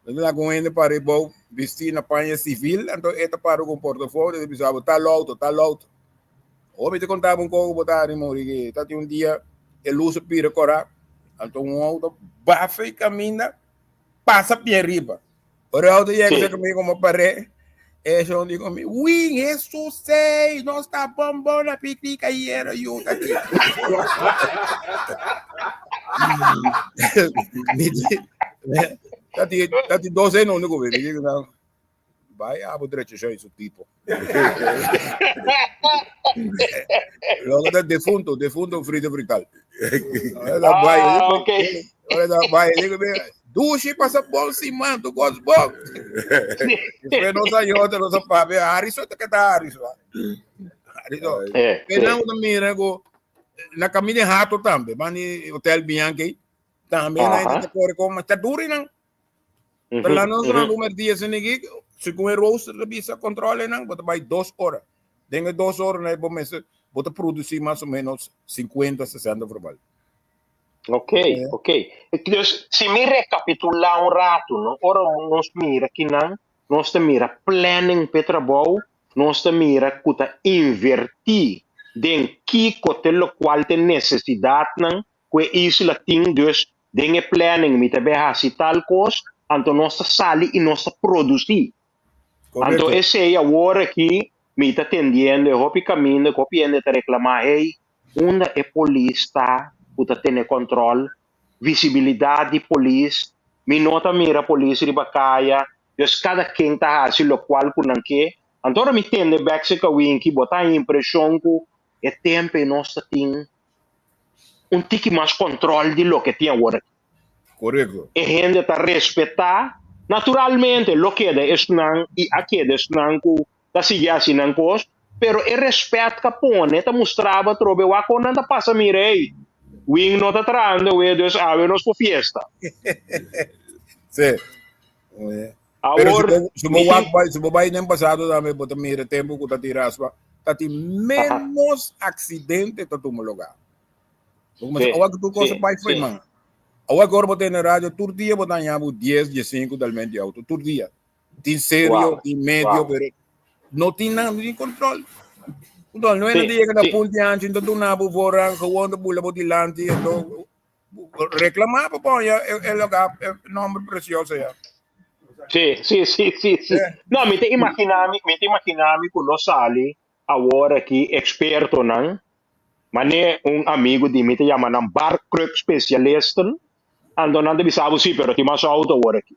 Nos ta laga un hende para bou bisti na paña civil, anto e ta para cu un portafolio, e ta bisa bo tal auto, tal auto. Hopi ta contaba un coco bo ta hari muri ki ta tin un dia e luz a bira cora, anto un auto bafa e caminda pasa pie riba. Ora e auto yega cerca mi como pare, e shon di con mi, Win, Jesus sei, nos ta bon bon na picnic ayera, yuta aki. Tati, tati dos en uno con mi, mi digo, Bai abo drecha shoi su tipo. Logo ta defunto, defunto frito frital. Ora bai, ah, ok. Ora bai, digo, dushi pasa bon siman, tu gos bon. Después nos ayota, nos papia, Harrison te keta Harrison. Harrison. Eh, Pero eh. mira go na camino hato tambe, mani Hotel Bianchi, tambe na te corre con, ma duri nan. Pero la nos na lumer dia sin iki, si con e rooster te bisa controle nan, bo ta bai dos ora. Den e dos ora nan bo mester, bo ta produci mas o menos 50, 60 verbal. Ok, ok. Dus si mi rekapitulá un ratu, no? Ora nos mira kinan, nos ta mira planning p'e trabou, nos ta mira ku ta invertí den kiko te lokual t'e nesesidatnan ku e isla tin, dus den e planning mi ta bai hasi tal kos, anto nos ta sali i nos ta produsí. Anto Korekto. esei awor aki mi ta tendiendo e hopi kaminda ku hopi hende ta reklamá, hey, Unda e polis ta ku ta tene kòntròl? Visibilidat di polis, mi no ta mira polis riba kaya, dus kada ken ta hasi lokual ku nan ke. Anto ora mi tende bèk si Kawinki, bo ta haña impreshon ku e tempu ei nos ta tin un tiki mas kòntròl di loke tin awor aki. Korekto. E hende ta respetá, naturalmente lo keda esnan i a keda esnan ku ta sigui hasi nan kos, pero e respet ka pone ta mustraba atrobe wak kon nan ta pasa mira ey, win no ta trahando awe dus awe nos por fiesta. Sí. Pero Awor si bo, si bo mi wak tin bai, si bo bai den pasado tambe bo ta mira tempo ku ta tira aspa, ta tin Aha. menos accidente ta tuma lugar. Bo kuma Sí, awa ku tur cosa sí, bai foi sí. man. Awa ku ora bo tene radio tur dia bo ta haña bo 10, 15 dalmente auto tur dia. Tin serio, Wow, tin medio, wow. pero no tin nada, no tin control. Control, no Sí, es de llega na sí. punti ancho, entonces tú na voorrang, gewoon de boel bo dilanti, entonces reclamar pa pon ya el lugar, el nombre precioso ya. Sí, sí, sí, sí, sí. Eh. No, mi te imaginá mi, mi te imaginá mi ku lo sali awor aki expertonan, mané un amigo di mi te llama nan barkruk specialisten, anto nan te bisa bo sí, pero tin mas auto awor aki.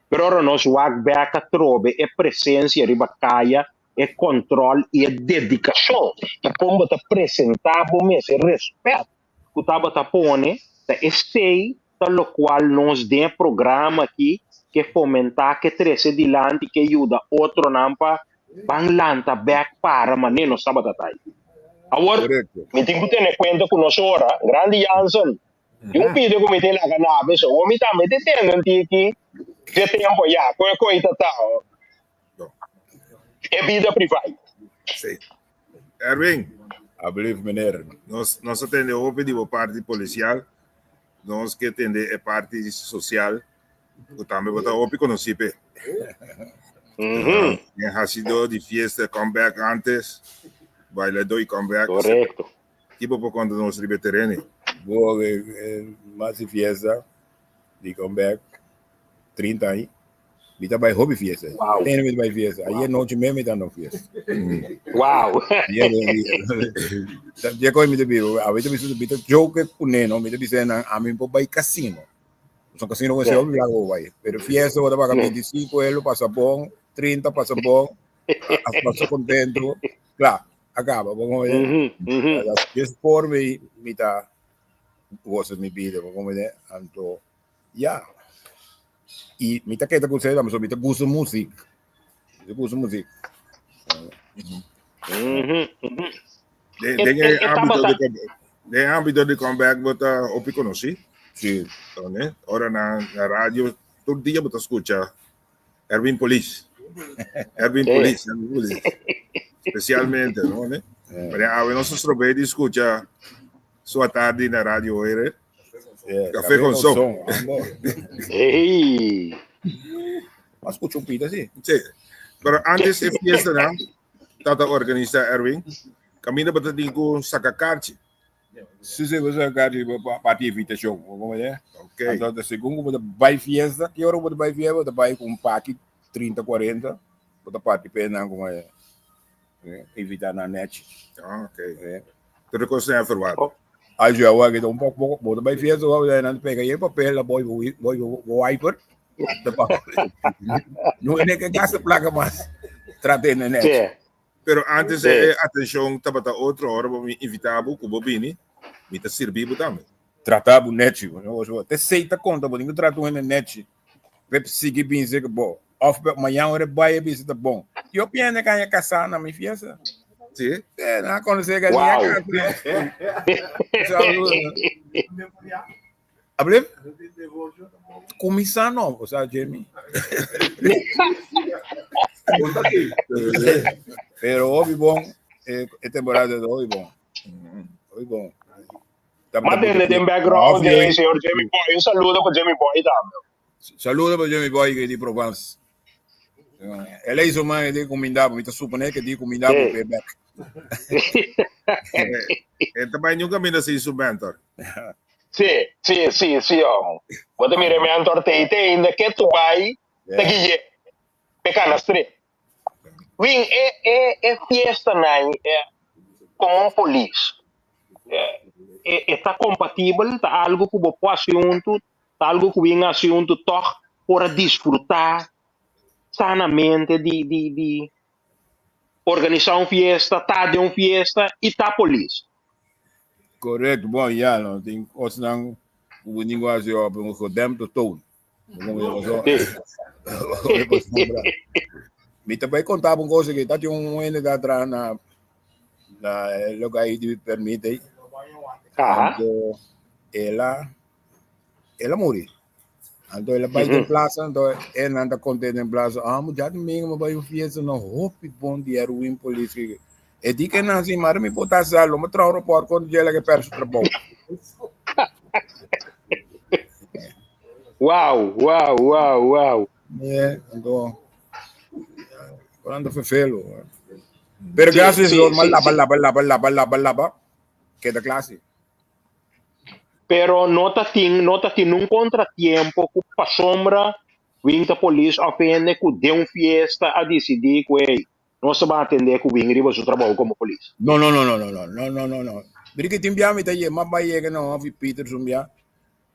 Pero ora nos wak bek atrobe e presencia riba caya, e control y e dedicacion y con bo ta presenta bo mes, e respet cu tabata pone, ta esey ta locual nos den e programa aki ke fomenta, ke trece dilanti, ke yuda otronan pa ban lanta bek para mane nos tabata ta ahi. Awor, Correcto. mi tin cu tene cuenta cu nos ora, Grandi Jansen, Di un pide ku mi tin laga nabe so mi tambe te tende un tiki dje tempo ya ku e koi ta ta e bida privai. Sí. Erwin. Alblief meneer. Nos, nos a tende hopi di bo parti policial. Nos ke tende e parti social. Ku tambe bo ta hopi konosí p'e. En hasidó di fiesta comeback antes. Bailadó i comeback. Correcto. Ki bo por konta nos riba e tereno? Bo mas di fiesta di comeback 30 aña. Mi ta bai hopi fiesta. Wow. Tene mi ta bai fiesta. Ayer noche mes mi ta na fiesta. Wow. Ayer Je koi mi ta biba. A mi ta bisa mi ta joke ku no, mi ta bisa nan a mi por bai casino. Son casino con se hopi blanco bai. Pero fiesta bo ta paga 25 euro pasa bon, 30 pasa bon. Pasa contento. Claro. A caba, bo como mm -hmm. Just por mi, mi ta goza mi vida, bo como anto, ja. Y mi ta keta ku so mi ta gusta muziek. Mi ta gusta muziek. Mm -hmm. Den e ámbito de den ámbito de comeback bo ta hopi konosí. Sí. Ne? Ora na na radio tur dia bo ta skucha Erwin Polis. Erwin Polis, Erwin Polis. Especialmente, no? Ne? Pero awe nos strobé di escucha su atardi na radio hoor. Yeah, Café con son. Hey. Mas escucha un pita, sí. Sí. Pero antes de fiesta, no? Tata organiza Erwin. Caminda bata tin ku saca karchi. Sí, sí, você carchi pa ti invitación. Como é? Ok. Entonces, según como vai fiesta, que hora você vai fiesta, você vai com um pack 30, 40, você parte pena como é. Invitar na net. Ah, ok. É. Tudo coisa é verwacht. Aí já vai que um pouco pouco, você vai fiesta, você não pega aí papel, boy boy wiper. Não é que gasta placa mais. Trate na net. Sí. Pero antes Sí. e atencion tabata otro, ora bo mi invita bo, ku bo bini, mi ta sirbi bo tambe. Trata bo nechi, bo no, te sei ta konta, bo tin ku trata un hende nechi. Pep sigui bin seki bo. Of pe mañan ora bai e bisa ta bon. Yo piende ka ya kasá na mi fiesta. Sí. Eh, na konosé ka Wow. ni kasa. Ablef? Kuminsá no, o sea, Jamie. Pero hopi bon, eh, e temporada de hopi bon. Hopi bon. Ma tende den background de señor Jimmy Boy. Un saludo pa Jimmy Boy tambe. Saludo pa Jimmy Boy que di Provence. El hizo man di kumindabo, mi ta supone que di kumindabo pe back. E ta bai nunca minda sin su mentor. Sí, sí, sí, sí, oh. Bo ta mira mentor te te inda ke tu bai ta guille pe cana strip. Win e e e fiesta nan e como un polis. E e ta compatibel, ta algo ku bo por hasi huntu, ta algo ku win hasi huntu tog por a disfruta sanamente di di di organisa un fiesta, ta den un fiesta y ta polis. Correcto, bon ya, no tin cosnan ku bo tin ku hasi op un gedempte toon. Mi ta bai konta un cosa que ta tin un hende ta traha na na loke ahí di permite. Anto ela ela muri. Anto ela bai den plaza, anto e nan ta konte den plaza, ah muchacho domingo mi bai un fiesta no hopi bon di Erwin Police. E di ke nan si mara mi por ta sa lo mi traha un rapport kontra dje la ke pèrdè su trabou. Wow, wow, wow, wow. Yeah, anto Orando vervelo. Pero sí, gracias sí, sí, laba, sí. laba, laba, laba, laba, laba. Queda clase. Pero no ta tin, no ta tin un contratiempo ku pasombra winta polis of hende ku den un fiesta a decidi ku hey, Nos ta ban atendé ku bin riba su trabou komo polis. No, no, no, no, no, no, no, no, no, no. Mira ki tin bia mi ta ye, ma bai yega na hof Peter un bia,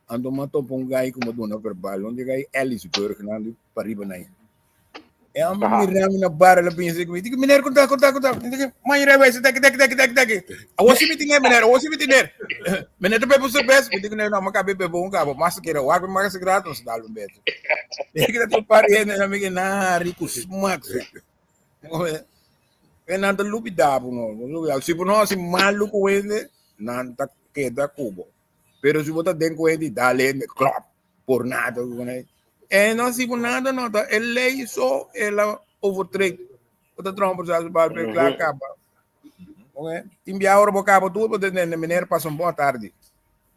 anto m'a topa un gai ku m'a duna verbal, un di gai Ellisburg nan di pariba nai. E a mira mi na bar, el a binse ku mi, di meneer konta, konta, konta. Mi di, man yere wijs, deki, deki, deki, deki, deki. Awo si mi tiner, meneer, awo si mi tiner. Meneer ta bebe un serbes, mi di ku no, m'a kabe bebe un kaba, mas kere wak mi mas grato, nos dal un beso. Mi di ku ta un par hende na mi ke na riku smak. E nan ta lubida bo no. Si bo no hasi malu ku hende, nan ta keda ku bo. Pero si bo ta den ku hende i dal hende, klòp, por nada. E no hasi bo nada no, ta e lei so el a overtrek. Bo ta traha un proseso verbal pe kla kaba. Tin bia ora bo kaba tur, bo ta tende meneer pasa un bon tardi.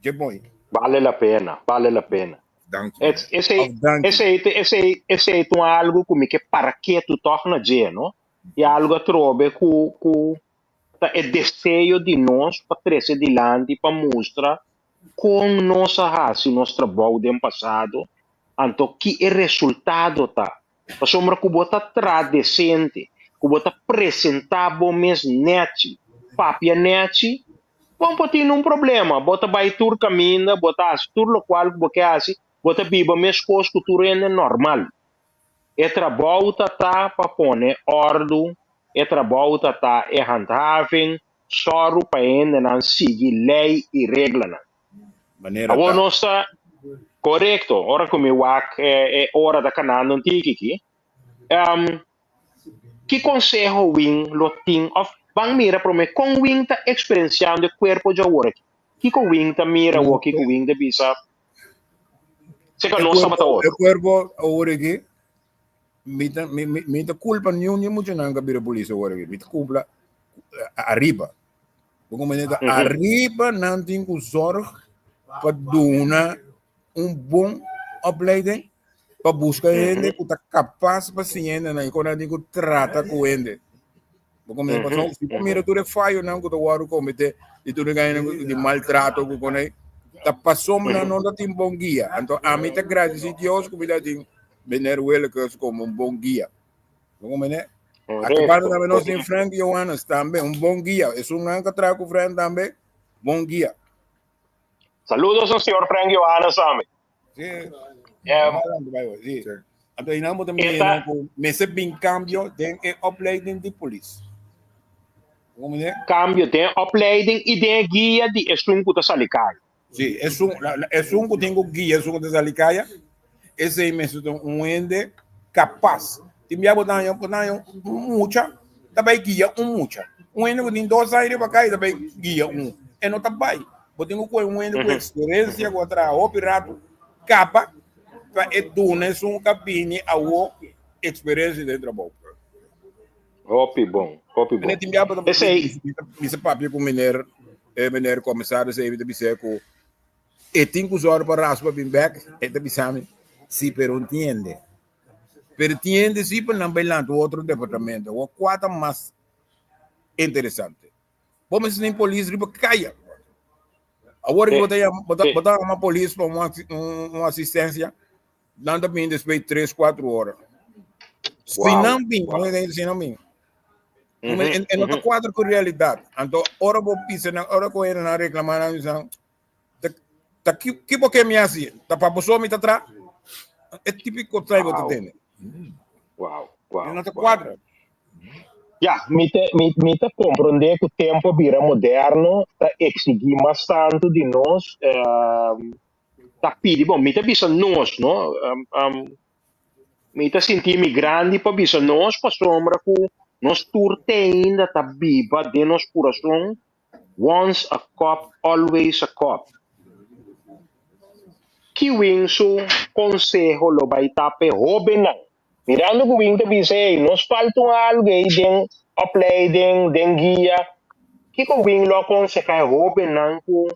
Dje bon. Bale la pena, bale la pena. Danki. Esei, Of danki. esei, esei, esei ta un algu ku mi ke para ketu tòg na dje, no? I algu atrobe ku, ku ta e deseo di nos pa trese dilanti, pa mustra kon nos a hasi nos trabou den pasado, anto ki e resultado ta. Pasobra ku bo ta traha desente, ku bo ta presentá bo mes nèchi, papia nèchi, bo no por tin un problema. Bo ta bai tur kaminda, bo ta hasi tur lokual ku bo ke hasi, bo ta biba meskos ku tur hende normal. E trabou ta ta pa pone òrdu, e trabou ta ta e handhaving, sòru pa e hendenan sigui lei i reglanan. Manera Awor ta. nos ta korekto, ora ku mi wak e ora ta kanando un tiki aki. Um, ki konseho Win lo tin òf ban mira promé kon Win ta eksperensiando e kuerpo dje awor aki? Kiko Win ta mira awor kiko Win ta bisa? Seka E nos tabata kuerpo, e otro. kuerpo awor aki, mi ta, mi, mi, mi ta kulpa niun di e muchanan ku a bira polis awor aki. Mi ta kulpa ariba. Bo comprende? Ta arriba nan tin ku zorg pa duna un bon opleiding pa buska hende ku ta kapas pa siña hende nan i kon nan tin ku trata ku hende. Bo comprende? Pasobra si bo mira tur e fayonan ku ta wòrdu kometé di tur e gañanan di maltrato ku kon ei, ta pasobra nan no ta tin bon guia. Anto ami ta gradisí Dios ku mi ta tin meneer Willekes komo un bon guia. Bo comprende? Acabando tambe nos tin Frank Johannes tambe, un bon guia. Es un nan que traha cu Frank tambe, bon guia. Saludos al señor Frank Johannes tambe. Sí. Sí. Anto inam bo también Eta- cu mester bin cambio den e opleiding di polis. Bo comprende? Cambio den opleiding y den guia di esun cu ta sali caya. Sí, esun, la, la, esun ku tin ku guia, esun ku ta sali kaya, esei mester ta un hende kapas. Tin bia bo ta haña, bo ta haña un mucha ta bai guia un mucha. Un hende ku tin dos aña riba kaya ta bai guia un. E no ta bai. Bo tin ku kohe un hende ku eksperensia, ku a traha hopi ratu, kaba pa e duna esun ku a bini awo eksperensia den trabou. Hopi bon, hopi bon. Tin bia bo ta Esei mi sa papia ku meneer. e meneer commissaris ei mi ta bis'é ku e tin ku zòrg pa raspa bin bèk, e ta bisa mi, si pero entiende. Pero tiende si pa nan bai lanta otro departamento. Awor kua ta mas interesante? Bo mester tin polis riba kaya. Awor bo ta yama, bo ta, bo ta yama polis pa un, un, un asistencia, nan ta bin despues di tres, cuatro ora. Si Wow, nan bin, wow. no si nan bin. Mhm, En, en no ta mhm. cuadra cu realidad. Anto, ora bo pisa nan, ora cu nan reclama nan, nan, ta, ta ki, ki bo ke mi hasi? Ta pa bo so mi ta tra? E típico trai bo ta Wow. tende. Wow, wow, No ta wow. cuadra. Ya, mi ta, mi, mi ta comprende cu tempo a bira moderno, ta exigi mas tanto di nos, ehm, ta pidi, bon, mi ta bisa nos, no? Ehm, ehm, mi ta sinti mi grandi pa bisa nos, pasobra cu nos tur te ainda ta biba den nos curason, once a cop, always a cop. Ki Win su conseho lo bay ta p'e hobennan? Mirando ku Win ta bisa, Ey, nos falta un algu ei den opleiding, den guia. Kiko Win lo akonsehá e hóbennan ku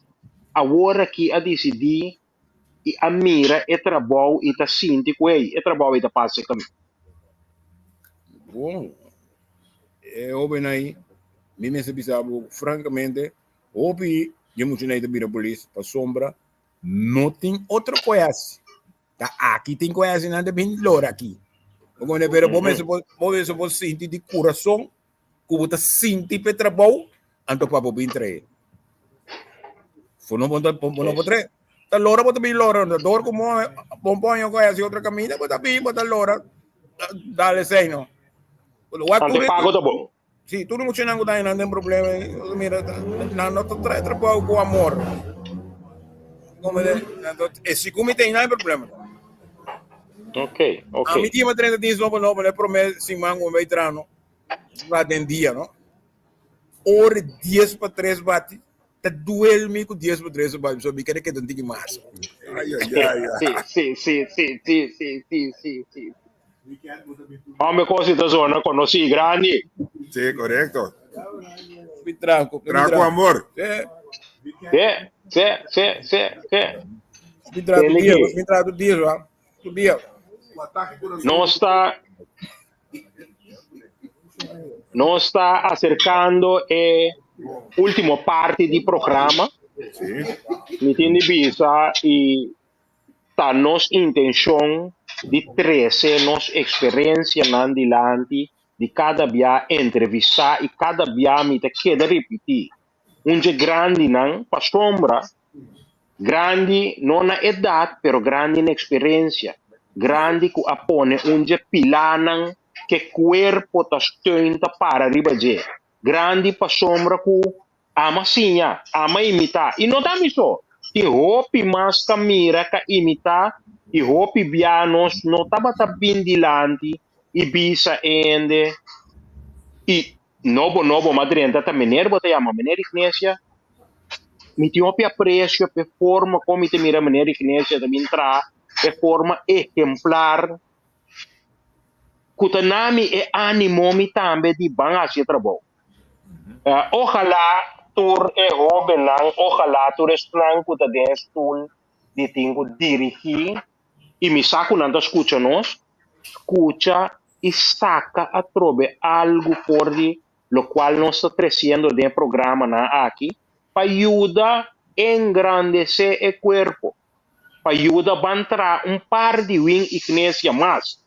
awor aki a disidí i a mira e trabou i ta sinti ku, ey, e trabou ei ta pasa e kaminda? Bon, e hóbennan ei, mi mester bisa bo frankamente, hopi di e muchanan ei ta bira polis pasobra no tin otro koe hasi. Ta aki tin ku hasi nan ta bin lora aki. Bo komprende? Pero bo mester por bo mester por sinti di kurason ku bo ta sinti p'e trabou anto pa bo bin trae. Fu no bo bo no por trae. Ta lora bo ta bin lora, dor ku mo bo poño ku hasi otro kaminda bo ta bin bo ta lora dale esei no. Wak Anto tur pago ta bon. Sí, tur muchanan ku ta nan den problema, mira, nan no ta trae trabou ku amor. Como de, e si ku mi ten nan problema. Ok, ok. A mi tima 30 dias nobo nobo, ne prome siman ku mi trano, va den dia, no? Ora 10 pa 3 bati, ta duel mi ku 10 pa 3 bati, so mi kere keda un tiki mas. Ai, ai, ai, ai. Sí, sí, sí, sí, sí, sí, sí, sí. Hombre, cosa esta zona conocí, grande. Sí, correcto. Mi tranco. Traco amor. Sí. Sí, sí, sí, sí, sí. Mi trato dia, mi trato dia, va. Tu dia. No está nos está acercando e último parte di programa. Sí. Mi tin di bisa y Ta nos intencion di trece nos experiencianan dilanti di cada bia entrevista y cada bia mi ta keda ripiti, un dje grandinan pasobra grandi no na edad pero grandi na experiencia, grandi cu a pone un dje pilanan ke cuerpo ta steun ta para riba dje, grandi pasobra cu Ama siña, ama imitá. I no ta mi so. Tin hopi mas ta mira ka imitá i hopi bia nos no tabata bin dilanti i bisa hende i nobo nobo ma drenta ta meneer bo ta yama meneer Ignesia. Mi tin hopi apresio p'e forma kon mi ta mira meneer Ignesia ta bin traha, e forma ehemplar ku ta na mi e animo mi tambe di ban hasi e trabou. Ojalá tur e hóbennan, ojalá tur esnan ku ta den e stul di tin ku dirigí, i mi sa ku nan ta skucha nos, skucha i saka atrobe algu for di lokual nos ta tresiendo den e programanan aki pa yuda engrandesé e kuerpo, pa yuda ban traha un par di Win Ignesia mas.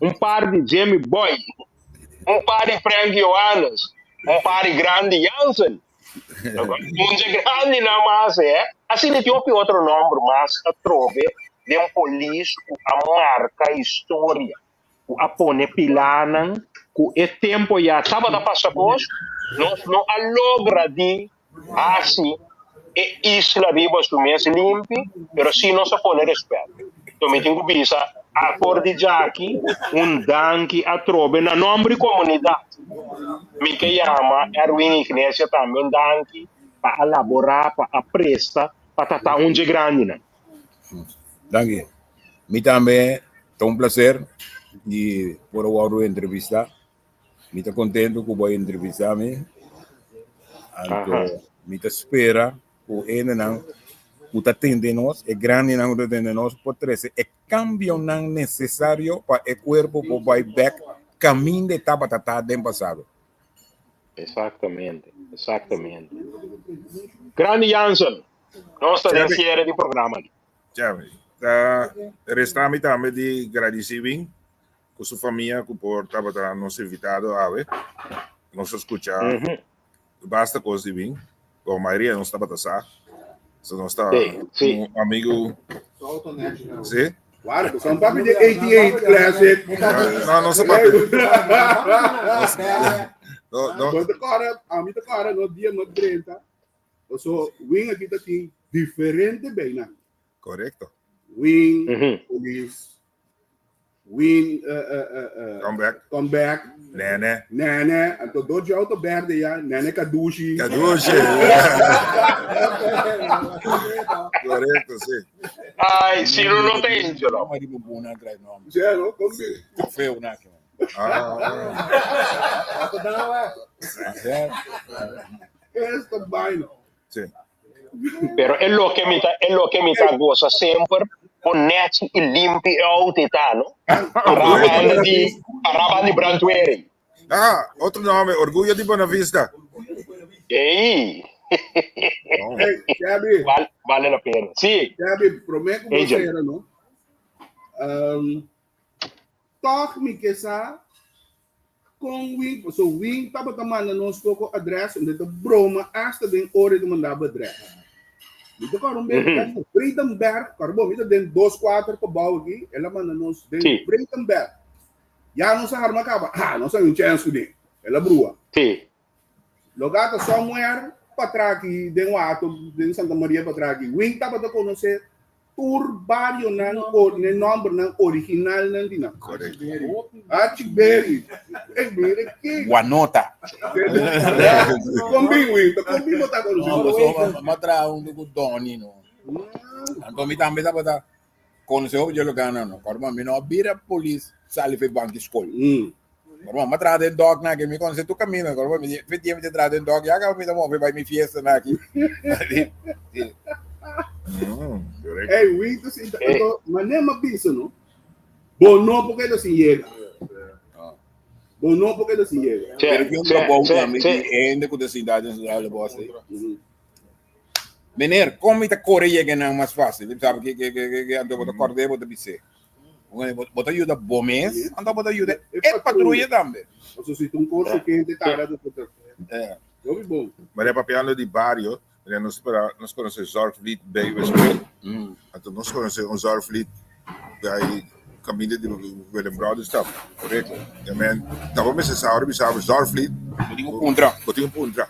Un par di Jimmy Boy, un par di Frank Johannes, un par di Grandi Jansen. Un dje grandi nan mas, eh. Asina tin hopi otro nomber mas atrobe den polis ku a marka historia, ku a pone pilanan ku e tempo ya tabata pasa kos, nos no a logra di hasi e isla riba su mes limpi, pero si nos a pone respet. So mi tin ku bisa akor di djaki un danki atrobe na nomber di komunidat. Mi ke yama Erwin Iglesia tambe un danki pa a laborá, pa a presta, pa tata un dje grandinan. Danki. Mi tambe ta un placer di por a wòrdu entrevistá. Mi ta contento cu bo a entrevista mi. Anto, Aha. Mi ta spera ku hendenan ku ta tende nos, e grandinan ku ta tende nos, por trese e kambionan nesesario pa e kuerpo por bai bèk kaminda e tabata ta den pasado. Exactamente, exactamente. Grandi Jansen, nos ta den cierre di programa aki. Chévere. Ta resta mi tambe di gradisí Win ku su famia ku por tabata nos invitado awe. Nos a skucha basta kos di Win, bon mayoria nos tabata sa. So nos ta un amigu. Sí. Claro, pues un papi de 88 Classic. No, no se papi. No, no. Bo te kora, a mi te kora no dia no 30. So, wing aki ta tin diferente bijnaam. Correcto. Wing, police, Win, uh, uh, uh, uh, Come back. Come back. Nene. Nene. Anto door die auto berde ja. Nene Kadushi. Kadushi. Correcto, sí. Ay, si no, no te Angelo. Maar die bubuna krijgt nog. Ja, no, kom sí. Veel na. Ah. Esta vaina. Sí. Pero e loke mi ta, e loke mi ta goza semper, con nechi y limpi e auto ta, no? Parabanda di, parabanda di brandweer. Ah, otro nome, Orgullo di Bonavista. Ey! Hey, Gabi. Vale, vale la pena. Sí. Gabi, promé ku Angel. você, no? Um, toch mi ke sa Kon Wing, paso Wing tabata manda nos poko adres, en ta broma hasta den ora e ta mandaba adres. Mi ta kòrda un bes, mm -hmm. Bredenberg, kòrda bo, mi ta den dos kuater gebouw aki, el a manda nos den Sí. Bredenberg. Ya nos a harma kaba, ah, nos a un chèns kuné. El a brua. Sí. Loga ta somewhere patraki den Wato, den Santa Maria patraki. Wing tabata konosé tur barionan o ne nombernan originalnan di nan. Correcto. Archie Ey, mira ki. Guanota. Kon bin, Wing? Ta kon bin bo ta konosé? No, pasobra mi a traha huntu ku Donny, no. Anto mi tambe tabata konosé hopi dje lokanan, no. Kòrda mi no a bira polis sali for e banki skol. Kòrda mi a traha den dòk nan aki, mi konosé tur kaminda. Kòrda mi fe tiempo mi ta traha den dòk, ya kaba mi ta move bai mi fiestanan aki. Sí. Correcto. Ey, Wing ta sinta, anto manera mi a bisa, no. Bo no por keda sin yega. Bo no por keda sin yega. Sí, Pero ki un sí, trabou sí, tambe sí. di hende ku ta sinta den Centrale Bos ei. Meneer, kon mi ta kore yega nan mas fácil? Bo sabi ke ke ke ke anto bo ta kòrd'é bo ta bis'é. Bo ta yuda bo mes, anto bo ta yuda e patruya tambe. Pasobra si ta un kurso kente tarda ta ta. Hopi bon. Maria papiando di bario, Maria nos para nos konosé Zorgvliet bij Westpoort. Anto nos konosé un Zorgvliet bij kaminda di Willem Brothers tap. Korekto. Ja men, taba mester sa ora bisa bo Zorgvliet. Bo tin ku puntra. Bo tin ku puntra.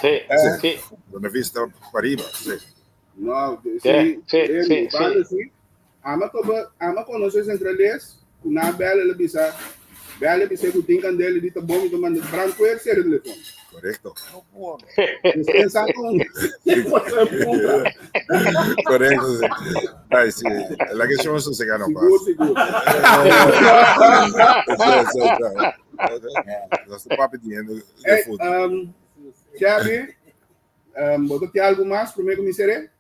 Sí, sí. Buena Vista pariba, sí. No, Sí, sí, sí, sí, sí, banda sí. sí. Ama toba, ama conoce centrales, ku na bel el bisa, bel el bisa ku tin candela di ta bom, mi ta manda brandweer sere telefon. Correcto. Pensa con Correcto. Sí. Ay, sí. La que somos sosega no Sigur, pasa. sigur. Sí, sí, sí. Nos papi tiene de Hey, fútbol. um, Xavi, um, bo ta tin algo mas prome ku mi sere?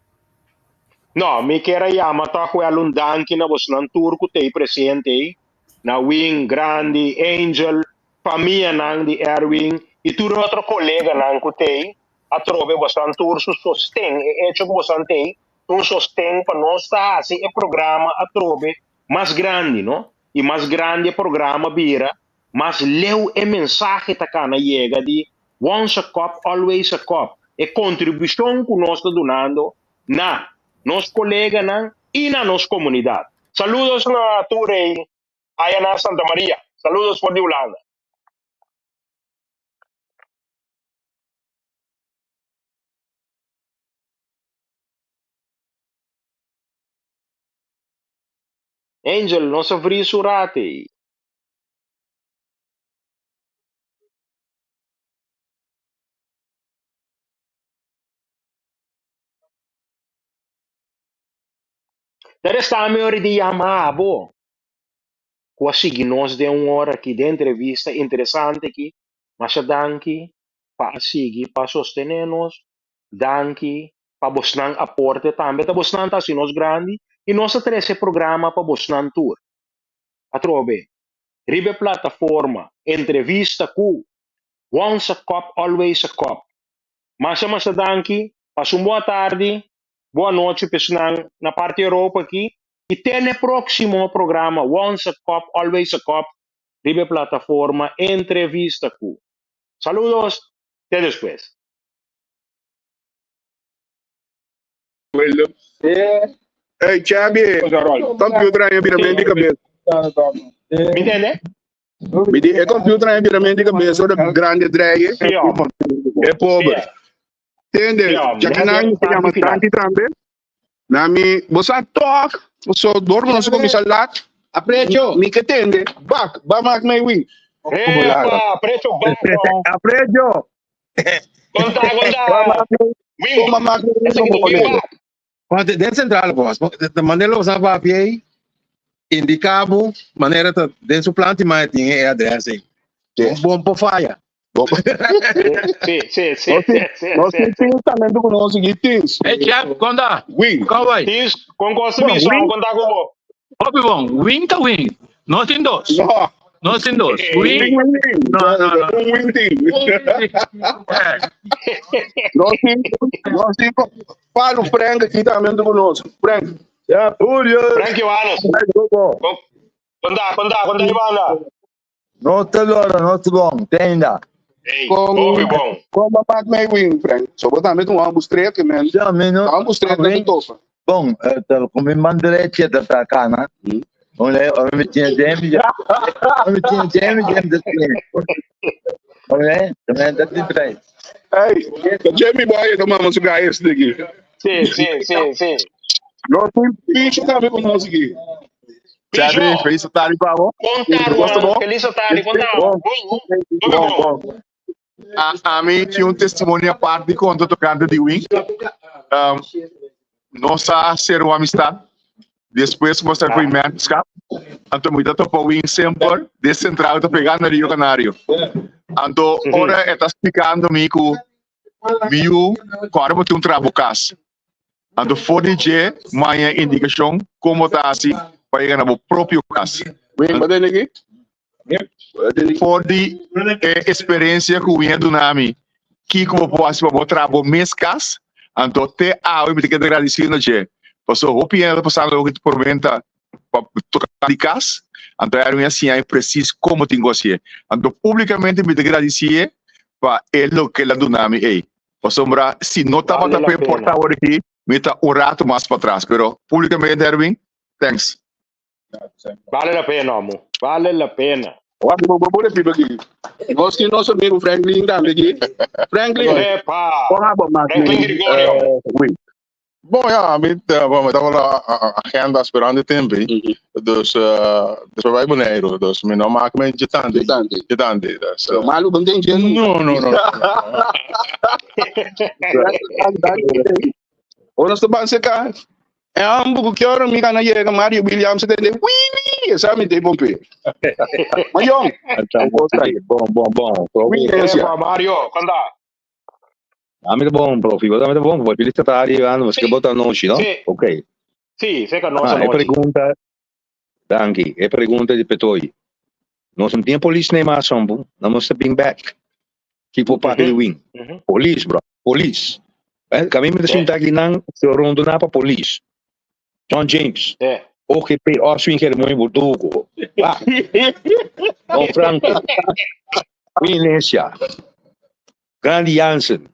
No, mi kier a yama tòg wèl un danki na bosnan tur ku t'ei presente ei, na Win, Grandi, Angel, famianan di Erwin i tur e otro koleganan ku t'ei. Atrobe bosnan tur su sosten, e echo ku bosnan t'ei ta un sosten pa nos ta hasi e programa atrobe mas grandi, no? I mas grandi e programa bira, mas leu e mensahe ta kana yega di Once a cop, always a cop. E kontribushon ku nos ta dunando na nos koleganan i na nos komunidat. Saludos na tur ei aya na Santa Maria. Saludos for di Hulanda. Angel, nos a vris un rat ei. Ta resta mi ora di yama abo ku a sigui nos den un ora aki den entrevista interesante aki. Masha danki. pa a sigui pa sostené nos. Danki pa bosnan aporte tambe. Ta bosnan ta hasi nos grandi i nos ta trese programa pa bosnan tur. Atrobe, riba e plataforma Entrevista ku Once a Cop Always a Cop. Masha masha danki, pasa un bon atardi, bon anochi pa esnan na parti Europa aki i te na e próksimo programa Once a Cop Always a Cop riba e plataforma Entrevista ku. Saludos, te despues. Hey, Chabi, computer aí vira mente de cabeça. Me entende? Me di, e computer aí vira mente de cabeça, ora grande dreie. Sí, homem. É pobre. Entende? Sí, Já que não se chama tanque também. Na mi, você toque, você dorme, não se começa lá. Aprecio. Mi que tende, bak, ba maak mij win. Epa, precio bak. Aprecio. Conta, conta. Win. Ba maak mij win Esse aqui como do win colega. bak. Want den centrale boss, de manera los papi aí, indicabo, manera ta den su planta maar tin e adres aí. Sí. Bom po falla. Sí, sí, sí, Nós sí, tem, sí, nós sí. tem tins também do conosco aqui, tins. Hey, chap, conta. Win. Como vai? Tins, com gosto Bom, biso, win. conta com bo. Hopi bom, win ta win. Nós tem dois. No. Nós tem dois. Win, Win. win, win. No, no, no. Un win team. Nós tem, nós tem, fala o Frank aqui também do conosco. Frank. Ja, Julio. Frank Johannes. Conta, conta, conta, Ivana. No te loro, no te bom, tenda. Hey, Com, hopi bom. com ba maak mij win, Frank. So, wat dan met een ambus trek, man. Ja, mi no. Ambus trek Win. dat tofa. Bom, com mi man derecha da tacana. Olha, eu me tinha James, eu me tinha James, James da Olha, também da de trás. Hey, de Jamie Boy, dan mama zo guy is digi. Sí, sí, sí, sí. Nós tem bicho também conosco aqui. Bicho. Chabi, feliz tarde, Pablo. Conta, Gosto Juan. bom? Feliz tarde, conta. Bom, Hopi bom, bom. bom. A, a mim tinha um testemunho à parte de conta tocante de Win. Um, nossa ser uma amistade. Depois mostrar para o imenso Anto muito topo Win sempre de central tá pegando no Rio Canário. Anto ora está explicando me que miu agora vou ter um trabucas. Anto for de manhã indicação como tá assim para chegar no próprio casa. Win, wat denk ik? For di experiência ku winha do nami. Kiko mo posso para botar bo mescas, anto te a eu me que agradecer no je. Passou hopi ela passando o que por venta para tocar de casa, anto era minha assim aí preciso como tinha assim. Anto publicamente me agradecer para ele que la do nami ei. Passou mra se não tava Vale tá la pe pena. porta aqui, me tá um rato mais para trás, pero publicamente Erwin, thanks. Vale la pena, amo. Vale la pena. Wat mo bo de aqui. Nós que nosso amigo Franklin também aqui. Franklin. Epa. Porra, bo maak Franklin mij. Gregorio. Win. Bom, ja, met, bom, dat was agenda esperando tempo. Dus, dus wij Bonaire, dus mijn naam maakt me jetandi. Jetandi. Jetandi. Dus, Zo, maar lu ben je No, no, no. Ora sto ban seka. E ambu que ora mi kana yega Mario Williams te de Winnie, sabe te pompe. Maar jong, Bom, bom, bom. Win Epa, Mario, conta. Ah, muito bom, prof. Muito bom. Feliz tarde, Ivano. Você que bota noite, não? Sí. Ok. Sí, sé que no Ah, é pergunta. Danke. É pergunta de Petoi. Nós não temos polícia nem mais, sombo. Nós stepping back. Tipo parte de win. Police, bro. Police. Eh, kami me sinta aqui não, se rondo na pa police. John James. É. OGP, Oswin Germán Burdugo. Ah. Don Franco. Inesia. Grandi Jansen.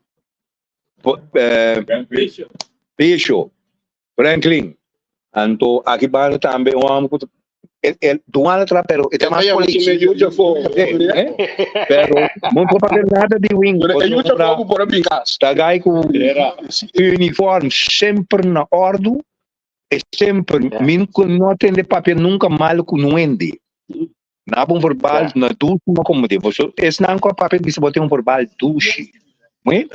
Peixo. Franklin. Anto, aqui para também um homem que el dual atrás, pero está más policía. Eh? Pero não pode fazer nada de wing. Tagay com uniforme sempre na ordem, e sempre, min não atende papel nunca mal com não ende. Na bom verbal, na duche, não como de você, esse não com papel que se bota um verbal duche. Ué?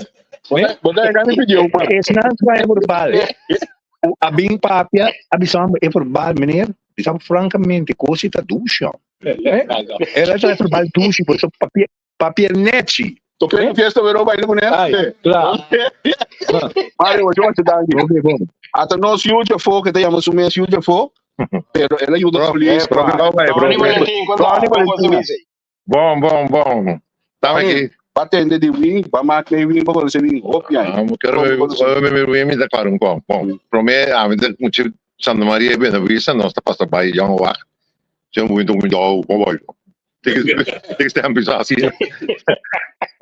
Ué? Esse não é verbal. A bem papia, a bisam é verbal, meneer. Bisam francamente, coisa tá duche. Ela é verbal duche, por isso papel, papel nete. Toque na fiesta pero baile con él. Claro. Mario, yo te danki. Hasta nos yuja fo, que te llama su mes yuja fo, pero él ayuda a polis. Tony Valentín, Tony Valentín. Bon, bon, bon. Tama aqui. Batende di win, ba maak win, ba kono win, hopi Ah, mo quero ver me me claro um com. Bom, prome, a mim muito Santa Maria bem na vista, nós tá passa by jong wag. Jong muito muito bom bom. Tem que ter ambição assim.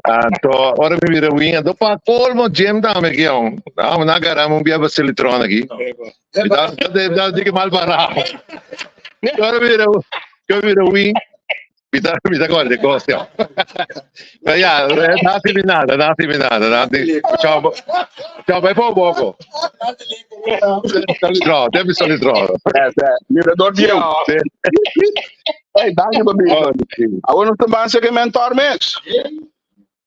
Anto, ora mi mira win, do pa colmo gym dame aqui, ó. Ah, na garama um bia basilitron aqui. Dá dá dá que mal parado. Ora mira, eu mira win. Mi ta guarda cose. Ma ja, no hasi nada, no hasi nada, no hasi. Ciao, ciao, vai poco poco. No, deve solo trovo. Mirador Diego. Hey, dank je baby. Awon nos também se mentor mes.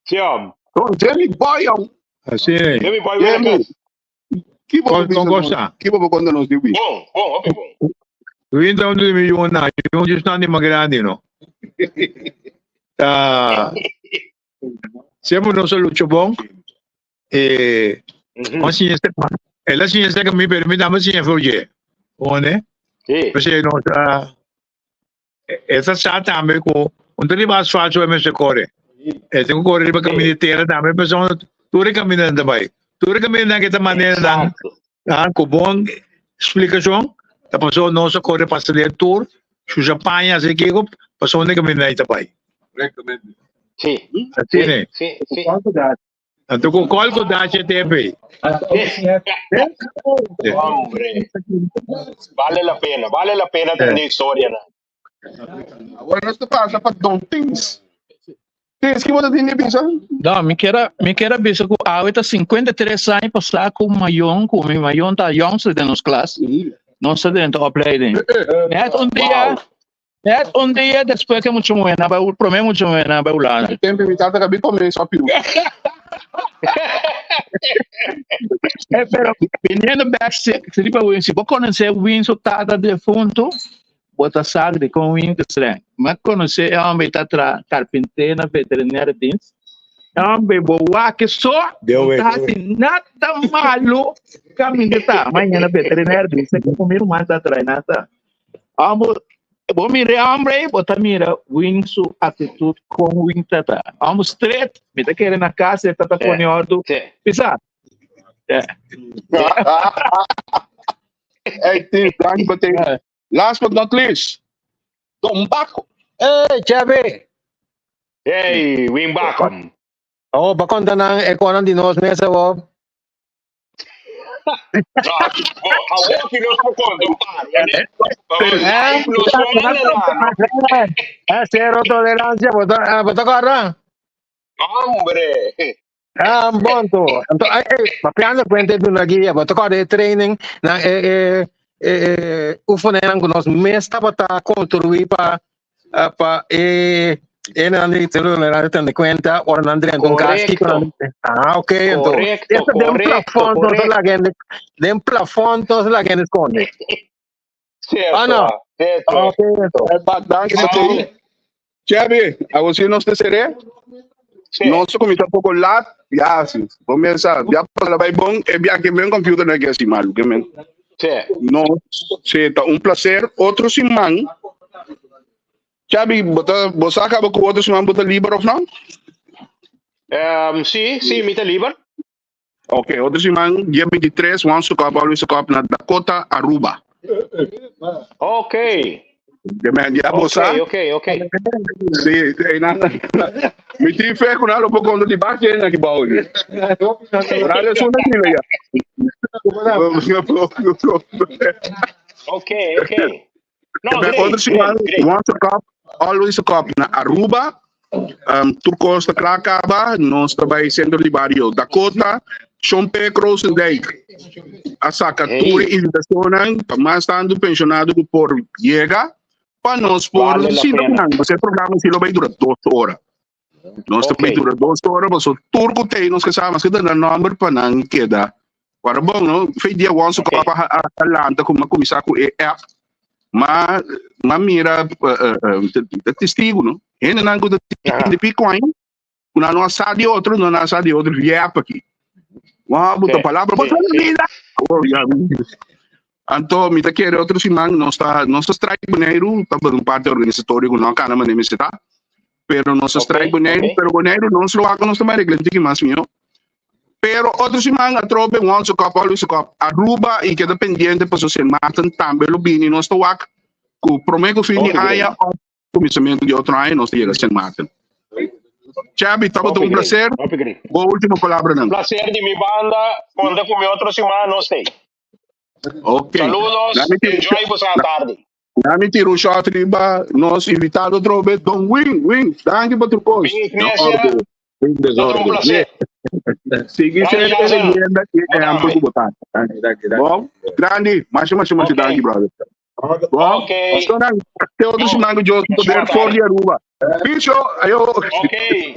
Siam. Jimmy Boy, jong. Así. Jimmy Boy, Jimmy. Kibo Con cosa? Kibo conta nos di Bom, bom, ok, bom. Winta un di miljoen, yung Diyos na ni magrandi, no? Ta, siempre no se luchó bon. Eh, mm -hmm. la ciencia que me permite, me ciencia fluye. ¿One? Sí. Pues no, essa sa tambe ko un tri bas facho me se corre. E tengo corre pa caminho terra tambe, pero son tu caminando também. Tu caminando que ta maneira dan, ah, com bom explicação, ta passou não se corre para sair tour, su apanha se que passou onde caminho aí também. Correctamente. Sí. Assim, né? Sí, sí. Então, com qual que dá HTP? Hombre, vale la pena, vale la pena tener historia. ¿no? Agora nós passa para Don Tins. Tins, que você tem de bisa? No, mi quiera, mi quiera bisa ku awe ta 53 años pasá ku mayon, ku mi mayon ta jongste den ons klas. No sa den opleiding. Net un dia, net un dia después que mucho buena, ba prome mucho buena ba ulana. Tempo mi tata gabi come so più. Pero viniendo back si pa win, si bo conoce win so tata defunto, bota sangre com win que streng. Ma conoce é homem tá tra carpinteira veterinaria dienst. Homem boa que só Deu tá assim, nada malo caminho tá. Amanhã na veterinária dienst, que comer mais tá atrás nada. Amo Bom mira homem, bota mira win su atitude com win tata. Amo straight, me tá querendo na casa, tá tá com ordo. Pisa. É. Hey, Tins, dank je meteen. Last but not least, Don Baco. Hey, Chevy. Hey, Wim Bakum. Oh, bakonta nang ekonan di nos mesa wo. Cero tolerancia, bota corra. Hombre. Ah, bonto. Anto, ay, ay, papiando cuenta de una guía, bota corra de training, na eh eh oefeningen ku nos mes tabata construí pa pa eh e nan di celular tende cuenta ora nan drenta un gas kiko nan ah ok anto Correcto, esta den correcto, plafond nos correcto. la gente den plafond nos la gente esconde Cierto, ah no cierto. ok anto Dank je meteen. Chevy, a você nos te seré? Nós começamos um pouco laat. Ja, sim. Começa, já para vai bom, e já que meu computer não é que assim malo, que men. Sí. No, sí, tá um prazer. Outro simão. Chabi, bota, você acaba com outro simão, bota livre of não? Sí, sí, mi libre. Ok, outro simão, dia 23, one Cup, Always Cup na Dakota, Aruba. Ok. Que men, já você. Ok, ok, ok. Sí, sí, nada. Mi tin fe con algo poco di bache na ki bawo. Rale suna ni ya. Ok, ok. No, Bij great, otro siman, great, great. Once a Cup, Always a Cup na Aruba. Um, tur cos ta kla kaba, nos ta bai Centro di Barrio Dakota, Chompe Krosendijk. A saca Hey. tur invitacionnan, pa mas tanto pensionado cu por yega, pa nos por Vale la si pena. no, e programa si lo bay dura 2 ora. Nos Ok. tambe dura 2 ora, mas tur cu tin nos ke sa, mas keda na number pa nan keda. Para bom, no? Fei dia once Ok. okay. pa atlanta kuma cuminsa cu e app. Ma ma mira uh, uh, testigo, no? Hende nan cu Aha. di Bitcoin. Ku nan no a sa di otro, no nan a sa di otro via app aki. Wou, bo ta palabra, bo ta vida. Oh, ya. Anto, mi ta kere otro siman nos ta nos ta strike Boneiru, ta un parte organisatorio ku no a kana manera mester ta. Pero nos ta strike Boneiru, pero Boneiru nos lo wak nos ta bai regla un tiki mas mihó. Pero otro siman atrobe Once Cup, Always Cup, Aruba y keda pendiente paso Sint Maarten tambe lo bini. Nos ta wak ku prome ku fin di aña of kuminsamentu di otro aña nos ta yega Sint Maarten. Chabi, tabata un placer. Bo ultimo palabranan. Placer di mi banda, konta ku mi otro siman nos t'ei. Ok. Saludos, enjoy boso tardi. Nami tira un shot riba nos invitado otra vez, Don Wing. Wing, danki pa tur kos. Wing Ignacia, ta un placer. Sigui ser e leyenda y ehempel ku bo ta. Bon, grandi, masha masha masha danki brother. Bon, so nan, te otro siman ku Dios poder for di Aruba. Bicho, ayo. Okay.